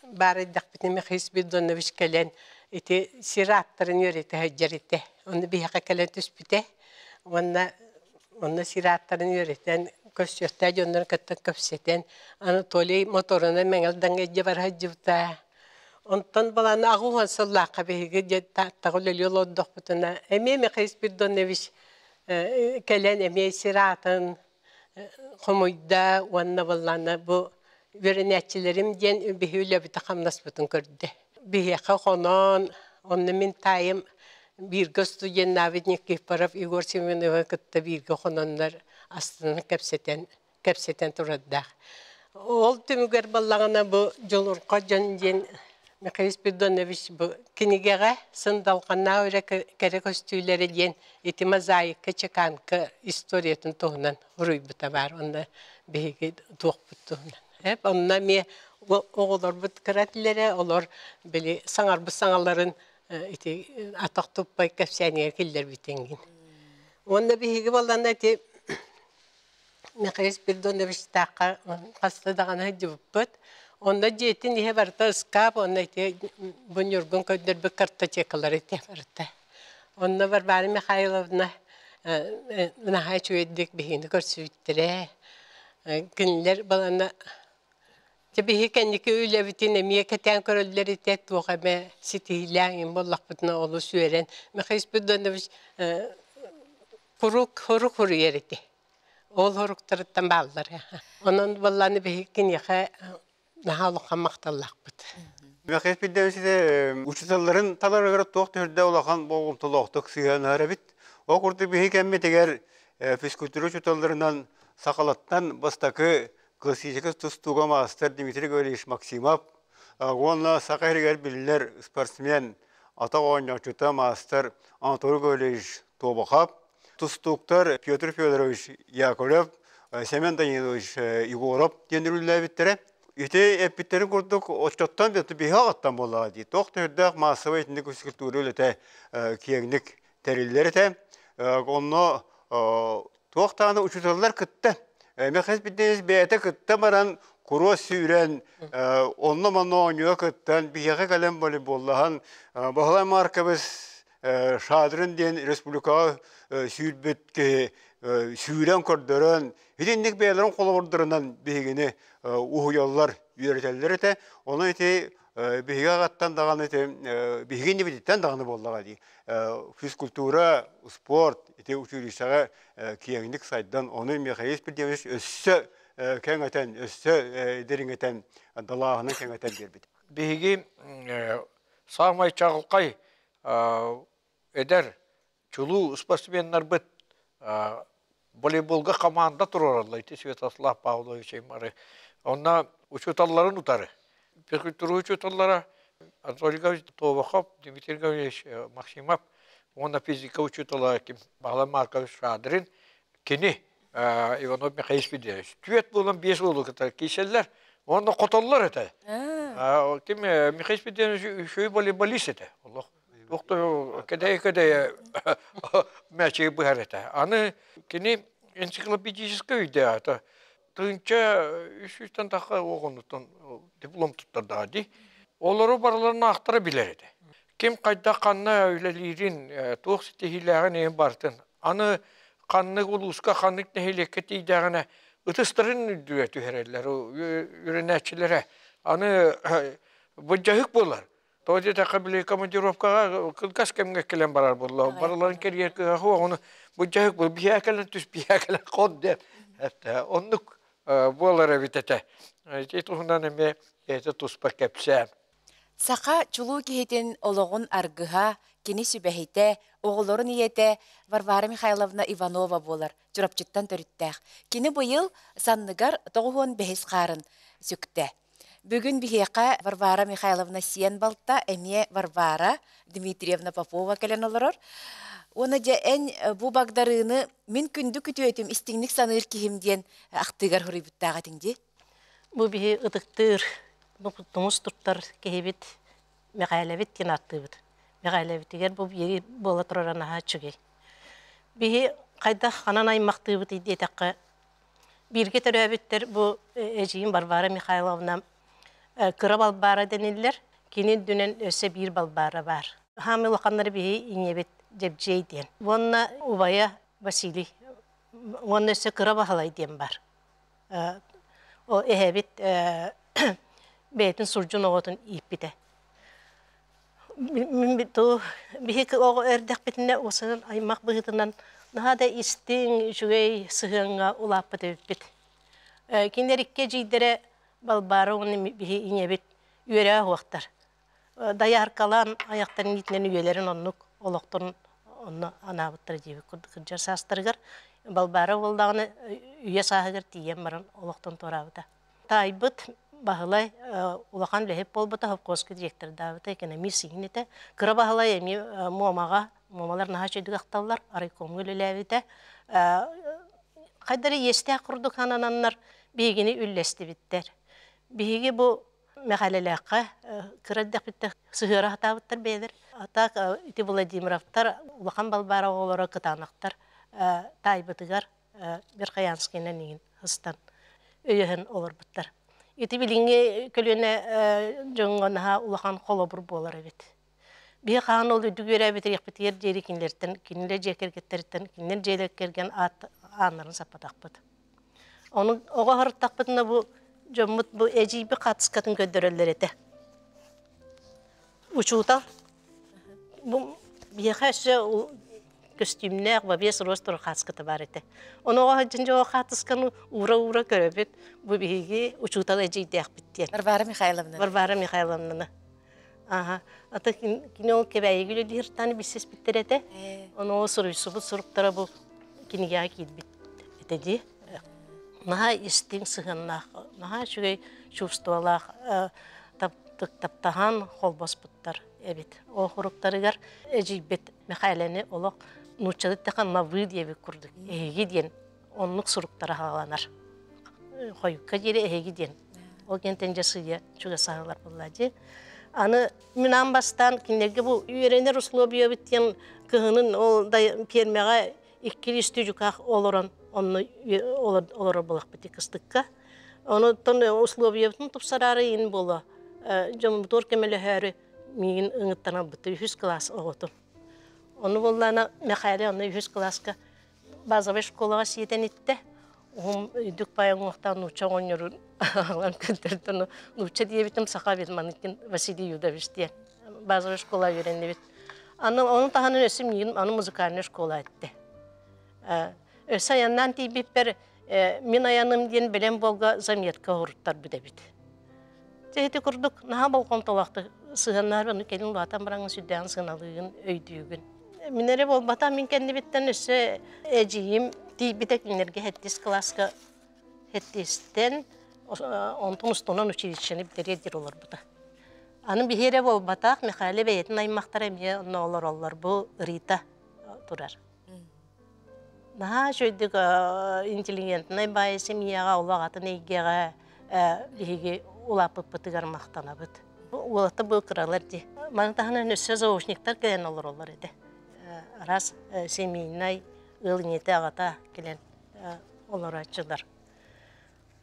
баар эрдэхпитинэ Михаил Спиридонович кэлэн ити сир ааттарын үөрэтэ сылдьар этэ. Онно биһиэхэ кэлэн түспүтэ. Уонна онно сир ааттарын үөрэтэн, көрсүөхтээх дьоннорун кытта кэпсэтэн, Анатолий моторунан Мэҥэлдаҥҥа илдьэ бара сылдьыбыта. Онтон балаана 80 сыллаахха биһиги дьэ Тааттаҕа үлэлии олордохпутуна эмиэ Михаил Спиридонович кэлэн эмиэ сир аатын хомуйда уонна былаана бу үөрэнээччилэрим диэн биһи үлэбитэ-хамнаспытын көрдө. Биһиэхэ хонон, онно мин таайым бииргэ студеннаабыт Никифоров Егор Семеновы кытта бииргэ хононнор астынан кэпсэтэн кэпсэтэн турардаах. Ол түмүгэр баллаҕына бу Дьулурха дьон диэн Михаил Спиридонович бу кинигэҕэ сындалҕаннаах үрэ кэрэ көстүүлэрэ диэн ити мозаика чеканка историятын туһунан уруйбута баар. Онно биһиги туохпут туһунан. Онно эмиэ оҕолорбут кыра этилэрэ, олор били саҥарбыт саҥаларын ити атах туппай кэпсээнигэр киллэрбитиҥ. Уонна биһиги баллана ити Михаил Спиридоновичтаахха хаста даҕаны сылдьыбыппыт. Онно дьиэтин иһэ барыта ыскаап, онно ити бу Ньургун көрдөрбүт картотекалар ити барыта. Онно Варвара Михайловна наһаа үчүгэйдик биһигини көрсүбүттэрэ. Кинилэр балана дьэ биһиги кэнники үлэбитин эмиэ кэтээн көрөллөр этэ, туох эмэ ситиһиилээх буоллахпытына олус үөрэн. Михаил Спиридонович куруук хорук хоруйар ити. Ол хоруктарыттан бааллар. Онон баллааны биһиги киниэхэ наһаа улахан махталлаахпыт. Михаил Спиридонович учууталларын таларыгар туох төһөрдө улахан болҕомтолоохтук сыһыаннаһар эбит. Ол курдук биһиги кэммитигэр физкультура учууталларынан сахалаттан бастакы классическай тустууга маастар Дмитрий Гаврильевич Максимов уонна саха сиригэр биллэр спортсмен, атах оонньооччута маастар Анатолий Гаврильевич Тобохов, тустууктар Петр Федорович Яковлев, Семен Данилович Егоров диэн үлэлээбиттэрэ. Ити эппиттэрин курдук оччоттон биһи аҕаттан буоллаҕа дии. Туох төһөрдөөх маассабай итинник физкультура үлэтэ киэҥник тэриллэр этэ. Онно туох даҕаны учууталлар кытта Михаил Петрович бэйэтэ кытта баран куруос сүүрэн онно-манна оонньууга кыттан биһиэхэ кэлэн волейболлаһан Баһылай Маркович Шадрин диэн республикаҕа сүүрбүт киһи сүүрэн көрдөрөн итинник бэйэлэрин холобурдарынан биһигини уһуйаллар үөрэтэллэр этэ. Онон ити Биһиги аҕаттан даҕаны биһиги иннибититтэн даҕаны буоллаҕа дии. Физкультура, спорт ити училищеҕа киэҥник сайдан, ону Михаил Спиридонович өссө кэҥэтэн, өссө дириҥэтэн, далааһынын кэҥэтэн биэрбит. Биһиги саамай чаҕылхай эдэр чулуу спортсменнарбыт волейболга команда туруораллар ити Святослав Павлович Аймары. Онно учууталларын утары. Физкультура учууталлара Анатолий Гаврилович Тобохов, Дмитрий Гаврилович Максимов уонна физика учуутала ким Баһылай Маркович Шадрин кини Иванов Михаил Спиридонович. Түөрт буолан биэс уолу кытары киирсэллэр. Уонна хотоллор этэ. Ким Михаил Спиридонович үчүгэй волейболист этэ. Олох Туох кэдэйэ-кэдэйэ мээчиги быһар этэ. Аны кини энциклопедическай өйдөөх тыһыынча үс сүүстэн тахха оҕонуттан диплом туттардаҕа дии. Олору барыларын аахтара билэр этэ. Ким хайдах ханна үлэлиирин, туох ситиһиилээҕин иһин барытын. Аны ханнык улууска, ханнык нэһилиэккэ тиийдэҕинэ ытыстарын үрдүгэр түһэрэллэр үөрэнээччилэрэ. Аны былдьаһык буолар. Тоҕо диэтэххэ, били командировкаҕа кылгас кэмҥэ кэлэн барар буолла. Барыларын кэрийэр кыаҕа суох, ону былдьаһык бу биһиэхэ кэлэн түс, биһиэхэ кэлэн хон диэн. Оннук буолар эбит этэ. Ити туһунан эмиэ бэйэтэ туспа кэпсээн. Саха чулуу киһитин олоҕун аргыһа, кини сүбэһитэ, оҕолорун ийэтэ Варвара Михайловна Иванова буолар, Чурапчыттан төрүттээх. Кини быйыл санныгар 95 хаарын сүктэ. Бүгүн биһиэхэ Варвара Михайловна сиэн балта, эмиэ Варвара Дмитриевна Попова кэлэн олорор. Уонна дьэ эн бу багдарыыны мин күндү күтүөтүм истиҥник саныыр киһим диэн ахтыыгар суруйбуттаах этиҥ дии. Бу биһи ытыктыыр, тумус туттар киһибит Мэхээлэбит диэн ааттыыбыт. Мэхээлэбитигэр бу биһиги буола турара наһаа үчүгэй. Биһи хайдах ханан аймахтыыбытый диэтэххэ, Бииргэ төрөөбүттэр бу эдьиийим Варвара Михайловна кыра Балбаара дэниллэр. Кини үрдүнэн өссө биир Балбаара баар. Хаамыы улаханнары биһи ийэбит Дьэбдьиэй диэн. Уонна убайа Василий. Уонна өссө кыра Баһылай диэн бар. Ол эһэбит бэйэтин сурдьун оҕотун ииппитэ. Мин туу биһиги оҕо эрдэхпитинэ уосанан аймах быһыытынан наһаа да истиҥ, үчүгэй сыһыаҥҥа улааппыт эбиппит. Кинилэр икки эдьиийдэрэ Балбаара уонна биһи ийэбит үөрээ уһуохтар. Дайааркалаан айахтарын иитинэн үйэлэрин оннук олохторун онно анаабыттара диэбит курдук кырдьар саастарыгар Балбаара буоллаҕына үйэ сааһыгар тиийэн баран олохтон туораабыта. Таайбыт Баһылай улахан үлэһит буолбута, совхозка директордаабыта, экономист иһин этэ. Кыра Баһылай эмиэ Муомаҕа, Муомалар наһаа үчүгэйдик ахталлар, райкомҥа үлэлээбитэ. Хайдары иэстээх курдук санананнар биһигини үллэстибиттэр. Биһиги бу Мэхээлэлээххэ кыра эрдэхпиттэн сыһыара сатаабыттар бэйэлэр. А так ити Владимировтар улахан Балбаара оҕолоро кытаанахтар таайбытыгар Верхоянскайынан иҥин ыстан өйөһөн олорбуттар. Ити билиҥҥи көлүөнэ дьоҥҥо наһаа улахан холобур буолар эбит. Биһи хаһан ол үрдүк үөрээбит ириэхпитигэр диэри кинилэртэн, кинилэр дьиэ кэргэттэриттэн, кинилэр дьиэ кэргэн аат ааннарын саппатахпыт. Ону оҕо аһарыттахпытына бу дьоммут бу эдьиийбит хаартыскатын көрдөрөллөр этэ. Учуутал бу биһиэхэ өссө көстүүмнээх бабес рост турар хаатыската баар этэ. Ону оҕо сылдьан дьоҕо хаатысканы уура-уура көрөбүт. Бу биһиги учуутал эдьиийдээхпит диэн. Варвара Михайловна. Варвара Михайловнаны. Аха. Ата кини ол Кэбээйигэ үлэлиир билсиспиттэр этэ. Ону ол суруйсубут суруктара бу кинигэҕэ киирбит этэ дии. Наһаа истиҥ сыһыаннаах, наһаа үчүгэй чувстволаах таптаһан холбоспуттар эбит. Ол суруктарыгар эдьиийбит Мэхээлэни олох нууччалыы эттэххэ «на вы» диэбит курдук эһиги диэн оннук суруктара хааланар. Хойукка диэри эһиги диэн. Ол кэнтэн дьэ сыыйа чугасаһалар буолла дии. Аны мин аан бастаан кинилэргэ бу үөрэнэр условиябыт диэн кыһынын ол пиэрмэҕэ иккилии дьукаах олорон онно олорор буолахпыт кыстыкка. Онуттан условиябытын тупсараары иин буолуо дьоммутугар көмөлөһөөрү миигин ыҥыттан ылбыта үһүс кылаас оҕотун. Ону буоллаана Мэхээлэ онно үһүс кылааска базовай школаҕа сиэтэн иттэ. Уһум үрдүк баай уҥуохтаах нуучча оҕонньорун аҕалан көрдөрдө. Нуучча диэбитим саха эбит маныккин Василий Юдович диэн. Базовая школа үөрэннибит. Аны ону таһынан өссө миигин аны музыкальная школа эттэ. Өссө айаннаан тиийбиппэр мин айаным диэн бэлэм буолга заметка оһоруттарбыт эбит. Дьэ ити курдук наһаа болҕомтолоохтук сыһыаннаһар ону кэлин улаатан бараҥҥын сүрдээҕин сыаналыыгын, өйдүүгүн. Мин эрэ буолбатах, мин кэннибиттэн өссө эдьиийим тиийбитэ кинилэргэ сэттис кылааска сэттистэн онтон устунан училищены бүтэриэр диэри олорбута. Аны биһи эрэ буолбатах, Михаил бэйэтин аймахтара эмиэ онно олороллор, бу Рита турар. Наһаа үчүгэйдик интеллигентнай баайы семьяҕа, олох атын эйгэҕэ биһиги улааппыппытыгар махтанабыт. Уолаттар бу кыралар дии. Маны таһынан өссө заочниктар кэлэн олороллор этэ. Араас семейнай ыал ийэтэ аҕата кэлэн олорооччулар.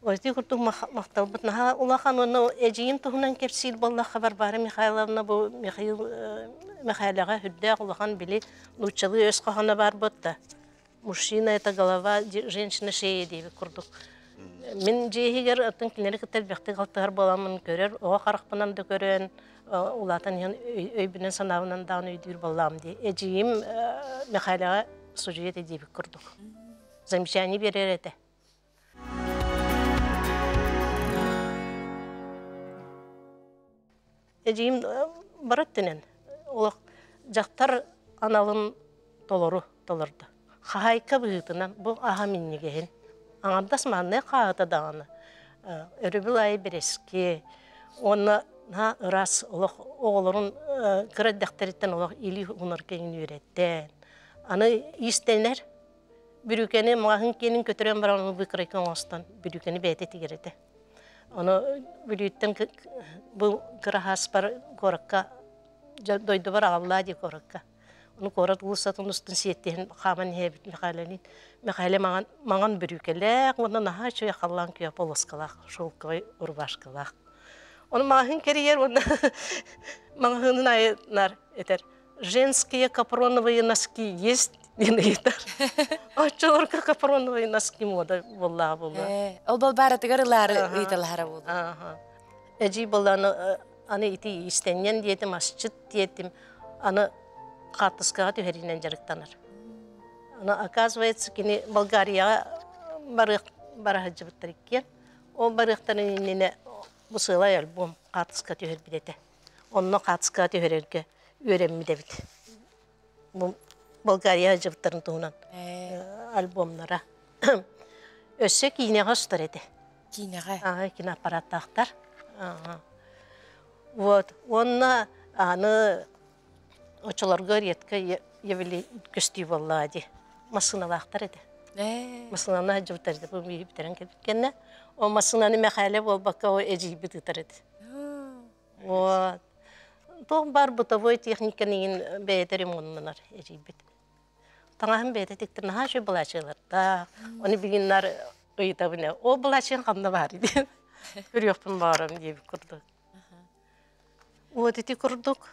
Ити курдук махталбыт наһаа улахан уонна эдьиийим туһунан кэпсиир буоллахха Варвара Михайловна бу Михаил Михайлаҕа сүрдээх улахан били нууччалыы өс хоһооно баар буотта. Мужчина это голова, женщина шея диэбит курдук. Мин дьиэ иһигэр оттон кинилэри кытта элбэхтик алтыһар буоламмын көрөр, оҕо харахпынан да көрөн, улаатан иһэн өйбүнэн санаабынан даҕаны өйдүүр буоллаҕым дии. Эдьиийим Михайлаҕа судьуйа этэ диэбит курдук. Замечание биэрэр этэ. Эдьиийим бары өттүнэн олох дьахтар аналын толору толордо. Хаһаайка быһыытынан бу аһа минньигэһин, аҥардас мааннай хааһыта даҕаны, өрөбүл аайы бэрэски уонна наһаа ыраас олох оҕолорун кыра эрдэхтэриттэн олох илии уунарга үөрэттэн, аны иистэнэр Бүрүүкэни маҕаһыын киэнин көтүрэн баран ону быыкарайка оҥостон бүрүүкэни бэйэтэ тигэр этэ. Ону Бүлүүттэн бу кыраһааспар куоракка дойдубар аҕаллаа дии куоракка. Ону куорат уулуссатын устун сиэттиһэн хааман иһэбит Михайланин. Михайла маҥан, маҥан бүрүүкэлээх уонна наһаа үчүгэй халлаан күөх полоскалаах, шелковай рубашкалаах. Ону маҕаһыын кэрийэр уонна маҕаһыынын аайы наар этэр женские капроновые носки есть диэн ыйытар. Оччолорго капроновые носки мода буоллаҕа буолуо. Ол балбааратыгар ылаары ыйыталаһара буолуо. Эдьиий буоллааны аны ити истэнньэн диэтим, асчыт диэтим, аны хаартыскаҕа түһэриинэн дьарыктанар. Аны оказывается кини Болгарияҕа барыах бара сылдьыбыттар иккиэн. Ол барыахтарын иннинэ бу сыалай альбом хаартыска түһэрбит этэ. Онно хаацка түһэрэргэ үөрэммит эбит. Бу Болгария дьыбыттарын туһунан альбомнара. Өссө киинэҕэ устар этэ. Киинэҕэ? Аа, киноаппараттаахтар. Вот. Уонна аны оччолорго редко явили көстүү буоллаҕа дии. Массыыналаахтар этэ. Массыынаны дьыбыттар этэ. Бу бүтэрэн кэлбит кэннэ. Ол массыынаны Мэхээлэ буолбакка ол эдьиийбит ыытар этэ. Вот. Туох баар бытовой техниканы иҥин бэйэтэ ремоннанар эдьиийбит. Таҥаһын бэйэтэ тиктэр наһаа үчүгэй былаачыйалардаах. Ону билигин наар ыйытабын ээ, ол былаачыйаҥ ханна баарый диэн. Көрүөхпүн баҕарам диэбит курдук. Вот ити курдук.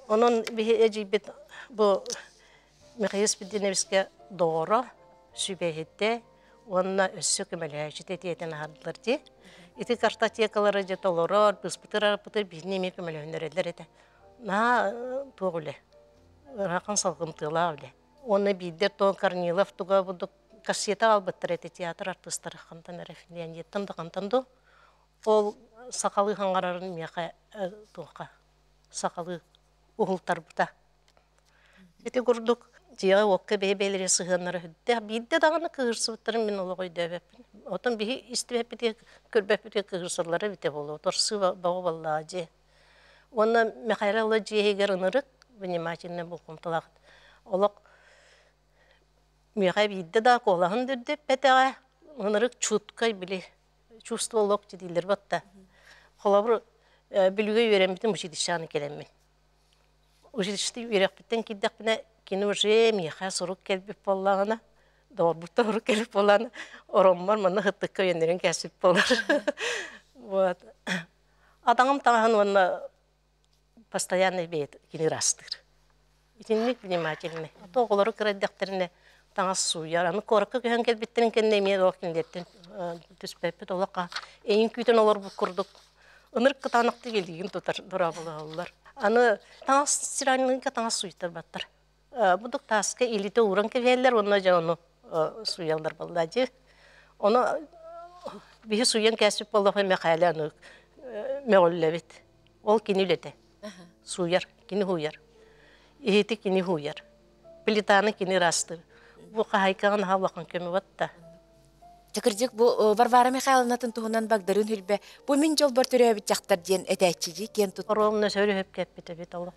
Онон биһи эдьиийбит бу Михаил Спиридоновичка доҕоро, сүбэһитэ уонна өссө көмөлөһөөччүтэ тиэтэн аһардылар дии. Ити картотекалары дьэ толорор, быспытыр-арпытыр биһини эмиэ көмөлөһүннэрэллэр этэ. Наһаа туох үлэ, ыарахан салгымтыалаах үлэ. Уонна биирдэ то Корнилов туга бурдук кассета аҕалбыттар этэ театр артыыстара хантан эрэ Финляндияттан да хантан да ол сахалыы хаҥарарын миэхэ туохха сахалыы уһултарбыта. Ити курдук дьиэҕэ-уокка бэйэ-бэйэлэригэр сыһыаннара сүрдээх. Биирдэ даҕаны кыыһырсыбыттарын мин олох өйдөөбөппүн. Оттон биһи истибэппитигэр, көрбөппүтүгэр кыыһырсаллара эбитэ буолуо. Торсуу бөҕө буоллаҕа дьиэ. Уонна Михаил Алла дьиэ иһигэр ынырык, внимательный болҕомтолоох. Олох миэхэ биирдэ да куолаһын да үрдэппэтэҕэ, ынырык чуткай били чувство олох дииллэр батта. Холобур, Бүлүүгэ үөрэммитим училищены кэлэммин. Училищеты үөрэхпиттэн киирдэхпинэ, кини уже миэхэ сурук кэлбит буоллаҕына, доҕорбуттан сурук кэлбит буоллаҕына, ороммор манна сыттыкка өйөннөрөн кээспит буолар. Вот. Атаҕым таҥаһын уонна постоянно бэйэтэ кини ыраастыыр. Итинник внимательный. А то оҕолору кыра эрдэхтэринэ Таҥас сууйар. Аны куоракка көһөн кэлбиттэрин кэннэ эмиэ олох кинилэртэн түспэппит. Олох эйин күүтэн олорбут курдук ынырык кытаанахтык илиигин тутар дорооболоһоллор. Аны таҥас стиральныйга таҥас сууйтарбаттар. Будук тааска илитэ ууран кэбиһэллэр уонна дьэ ону сууйаллар буолла дии. Ону биһи сууйан кээспит буоллахха Мэхээлэ аны мөҕүллэбит. Ол кини үлэтэ. Сууйар, кини һууйар. Иһити кини һууйар. Плитаны кини ыраастыыр. Бу хаһайкаҕа наһаа улахан көмө батта. Кырдьык бу Варвара Михайловнатын туһунан Багдарыын Хүлбэ бу мин дьолбор төрөөбүт дьахтар диэн этээччи дии киэн тут. Оруолуна сөрү хөп кэппит эбит олох.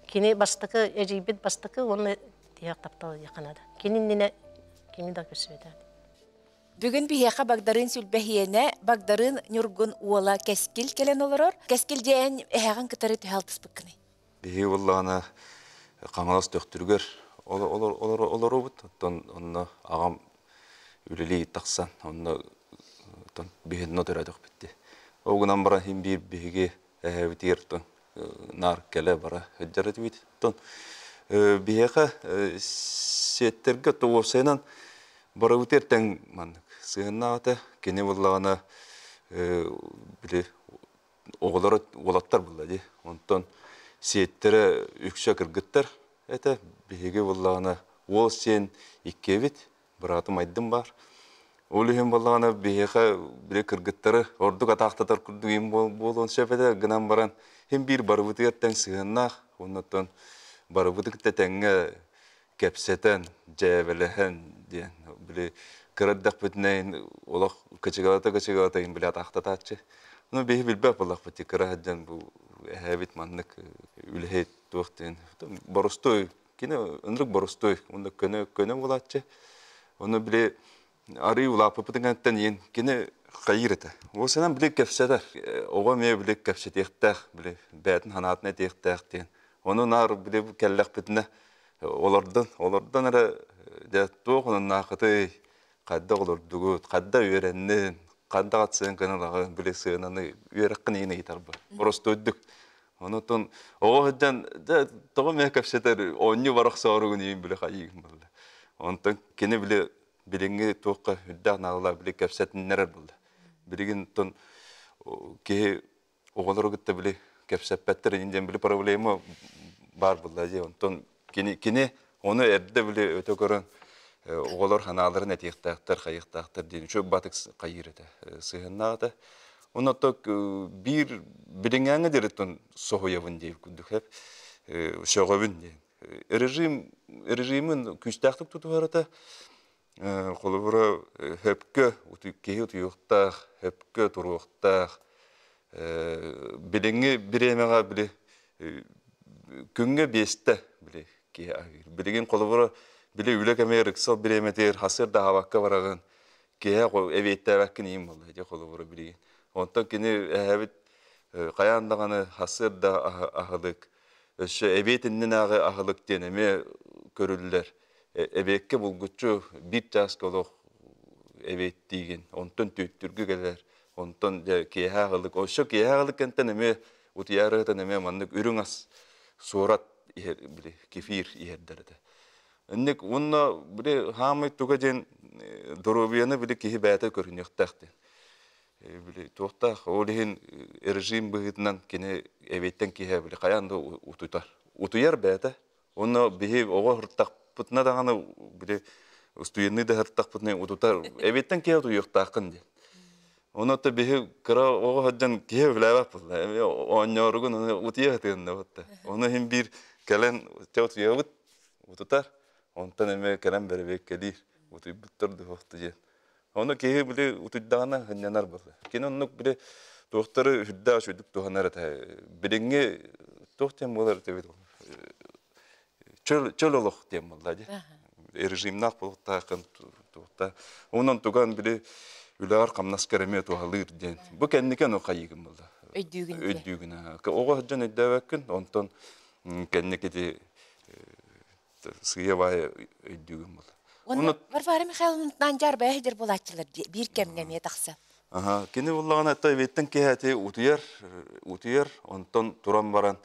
Кини бастакы эдьиийбит бастакы уонна тиһэх таптал диэххэ наада. Кини иннинэ кими да көрсүбэтэ. Бүгүн биһиэхэ Багдарыын Сүлбэһиэнэ, Багдарыын Ньургун уола Кэскил кэлэн олорор. Кэскил дьээн эһэҕин кытары төһө алтыспыккыный? Биһиги буоллаҕына Хаҥалас Төхтүрүгэр олоробут. Оттон онно аҕам үлэлии тахсан, онно биһинно төрөөтөхпүт дии. Ол гынан баран иһин биир биһиги эһэбитигэр оттон наар кэлэ бара сылдьар этибит. Оттон биһиэхэ сиэттэргэ уопсайынан барыбытыгар тэҥ маннык сыһыаннаах этэ. Кини буоллаҕына били оҕолоро уолаттар буолла дии. Онтон сиэттэрэ үксэ кыргыттар этэ. Биһиги буоллаҕына уол сиэн иккиэбит, быраатым Айдын баар. Ол иһин буоллаҕына биһиэхэ били кыргыттары ордук атаахтатар курдук им буолуон сөп этэ гынан баран иһин биир барыбытыгар тэҥ сыһыаннаах, оннуттан барыбытын кытта тэҥҥэ кэпсэтэн, дьээбэлэһэн диэн били кыра эрдэхпитинэ олох кычыгалата-кычыгалата иһин били атаахтатааччы. Ну биһи билбэт буоллахпыт кыра сылдьан бу эһээбит маннык үлэһит туох диэн боростуой кини ынырык боростуой уонна көнө көнө буолааччы. Ону били арыы улааппыппытын кэнниттэн иин кини хайыыр этэ. Ол сэнэн били кэпсэтэр. Оҕо эмиэ били кэпсэтиэхтээх, били бэйэтин санаатын этиэхтээх диэн. Ону наар били кэллэхпитинэ олордон, олордон эрэ дьэ туох онуннаахытый, хайдах олордугут, хайда үөрэннин, хайдах ат сыаҥканы били сыананы үөрэххин иин ыйытарбын. Боростуойдук. Онутун оҕо сылдьан дьэ тоҕо эмиэ кэпсэтэр оонньуу бар охсооругун иин били хайыыгын буолла. Онтон кини били билиҥҥи туохха үрдээх наалалаах били кэпсэтиннэрэр буолла. Билигин оттон киһи оҕолору кытта били кэпсэппэттэр иин диэн били проблема баар буолла дии. Онтон кини кини ону эрдэ били өтө көрөн оҕолор ханааларын этиэхтээхтэр, хайыахтаахтар диэн үчүгэй батык хайыыр этэ, сыһыаннаах этэ. Онно биир билиҥҥээҥҥэ диэриттэн соһуйабын диир курдук сөҕөбүн диэн. Режим режимин күүстээхтик тутуһар этэ. Холобура, хөпкө киһи утуйуохтаах, хөпкө туруохтаах. Билиҥҥи бириэмэҕэ били күҥҥэ биэстэ били киһи аһыыр. Билигин холобура били үлэ кэмигэр ыксал бириэмэтигэр хасыар да аһаабакка бараҕын, киһи эбиэттээбэккин иин буолла ити холобура билигин. Онтон кини эһэбит хайаан даҕаны хасыар да аһылык, өссө эбиэт иннинээҕи аһылык диэн эмиэ көрүллэр. Эбиэккэ булгуччу биир чааска олох эбиэттиигин, онтон түөттүргү кэлэр, онтон дьэ киэһэ аһылык. Өссө киэһэ аһылык кэнтэн эмиэ утуйаары сытан эмиэ маннык үрүҥ ас, суорат иһэр, били кефир иһэрдэр этэ. Инник уонна били хаамай туга диэн доруобуйаны били киһи бэйэтэ көрүнүөхтээх диэн. Били туохтаах ол иһин режим быһыытынан кини эбиэттэн киһи били хайаан да утутар. Утуйар бэйэтэ. Уонна биһи оҕо һыртахпытына даҕаны били устуйанныы да һыртахпытына утутар. Эбиэттэн киһи утуйуохтааххын диэн. Ону то биһи кыра оҕо сылдьан киһи өбүлээбэт буолла. Эмиэ оонньооругун утуйа сытыанна батта. Ону иһин биир кэлэн чэ утуйабыт утутар. Онтон эмиэ кэлэн бэрэбиэркэлиир. Утуйбуттар дуһуохту диэн. Ону киһи били утуйдаҕына сынньанар буолла. Кини оннук били туохтары үрдээх үчүгдүк туһанар этэ. Билиҥҥи туох диэн буолар этэ чөл, чөл олох диэн буолла дии. Режимнаах буолуохтааххын туохта. Онон туган били үлэҕэр хамнаскар эмиэ туһалыыр диэн. Бу кэнники ону хайыыгын буолла. Өйдүүгүн. Өйдүүгүн. Оҕо сылдьан өйдөөбөккүн, онтон кэнники ити сыыйа-баайа өйдүүгүн буолла. Уонна Варвара Михайловна дьаарбайа сылдьар буолааччылар биир кэмҥэ эмиэ тахсан. Аха, кини буллаҕына то эбиэттэн киэһэ утуйар, утуйар, онтон туран баран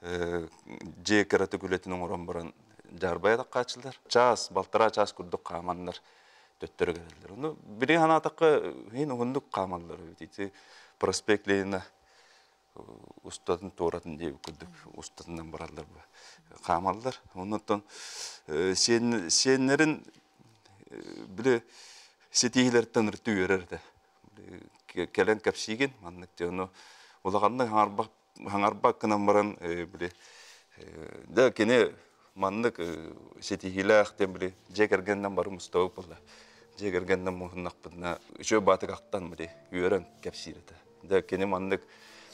дьиэ кыратык үлэтин оҥорон баран Дьаарбайа таххааччылар. Чаас, балтараа чаас курдук хааманнар төттөрү кэлэллэр. Ону билигин санаатахха иһин уһуннук хаамаллар эбит. Ити проспект Ленина устатын туоратын диэбит курдук устатынан бараллар хаамаллар. Оннуттан сиэннэрин били ситиһиилэриттэн ырты үөрэр этэ. Кэлэн кэпсиигин маннык дии ону улаханнык хаҥарбак гынан баран били да кини маннык ситиһиилээх диэн били дьиэ кэргэнинэн бары мустабыт буолла. Дьиэ кэргэнинэн муһуннахпытына үчүгэй баатыгахтан били үөрэн кэпсиир этэ. Дьэ кини маннык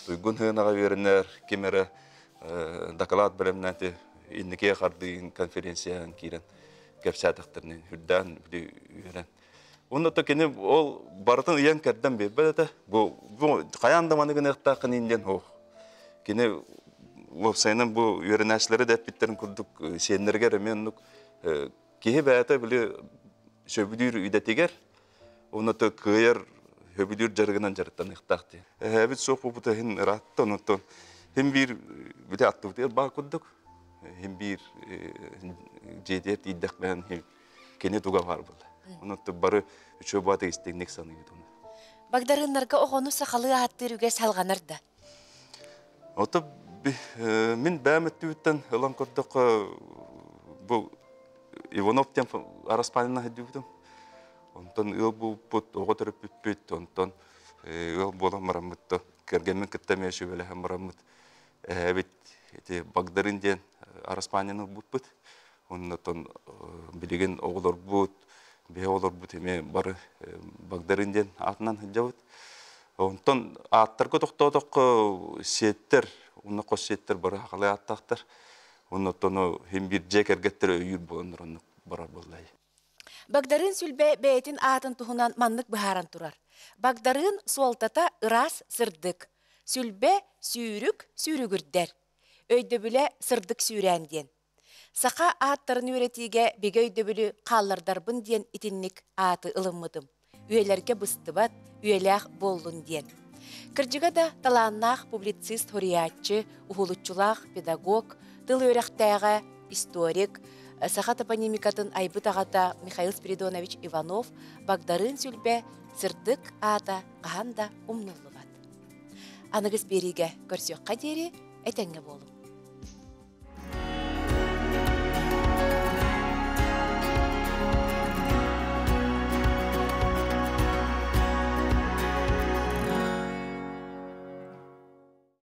туйгун сыанаҕа үөрэнэр ким эрэ дакылаат бэлэмнээн инникигэ хардыыгын конференцияҕа киирэн кэпсээтэхтэринэ үрдээн били үөрэн. Уонна то кини ол барытын ыйан кэрдэн биэрбэт этэ. Бу, бу хайаан да маны гыныахтааххын иин диэн суох. Кини уопсайынан бу үөрэнээччилэри да эппиттэрин курдук сиэннэригэр эмиэ оннук киһи бэйэтэ били сөбүлүүр идэтигэр уонна то кыайар сөбүлүүр дьарыгынан дьарыктаныахтаах диэн. Эһээбит суох буолбута иһин ыраатта, онтон иһин биир бити аттыбытыгар баар курдук. Иһин биир дьиэтигэр тиийдэхпинэ кини туга баар буолла. Онон бары үчүгэй баатык истиҥник саныыбыт оны. Багдарыыннарга оҕону сахалыы ааттыыр үгэс салҕанар да? Ото мин бэйэм өттүбүттэн ылан көрдөххө бу Иванов диэн араспаанньанан сылдьыбытым. Онтон ыал буолбуппут, оҕо төрөппүппүт, онтон ыал буолан бараммыт да кэргэммин кытта эмиэ сүбэлэһэн бараммыт эһээбит ити Багдарыын диэн араспаанньаны ылбыппыт. Оннотон билигин оҕолорбут, биһи оҕолорбут эмиэ бары Багдарыын диэн аатынан сылдьабыт. Онтон ааттарга тохтоотоххо сиэттэр, уонна хос сиэттэр бары сахалыы ааттаахтар. Оннотон иһин биир дьиэ кэргэттэр өйүүр буоланнар оннук барар буоллай. Багдарыын Сүлбэ бэйэтин аатын туһунан маннык быһааран турар. Багдарыын суолтата ыраас сырдык. Сүлбэ сүүрүк сүүрүгүрдэр. Өйдөбүлэ сырдык сүүрээн диэн. Саха ааттарын үөрэтиигэ бигэ өйдөбүлү хааллардарбын диэн итинник ааты ылыммытым. Үйэлэргэ быстыбат, үйэлээх буоллун диэн. Кырдьыга да талааннаах публицист суруйааччы, уһулуччулаах педагог, тыл үөрэхтээҕэ, историк, саха топонимикатын айбыт аҕата Михаил Спиридонович Иванов Багдарыын Сүлбэ сырдык аата хаһан да умнуллубат. Аныгыс биэриигэ көрсүөххэ диэри этэҥҥэ буолуҥ.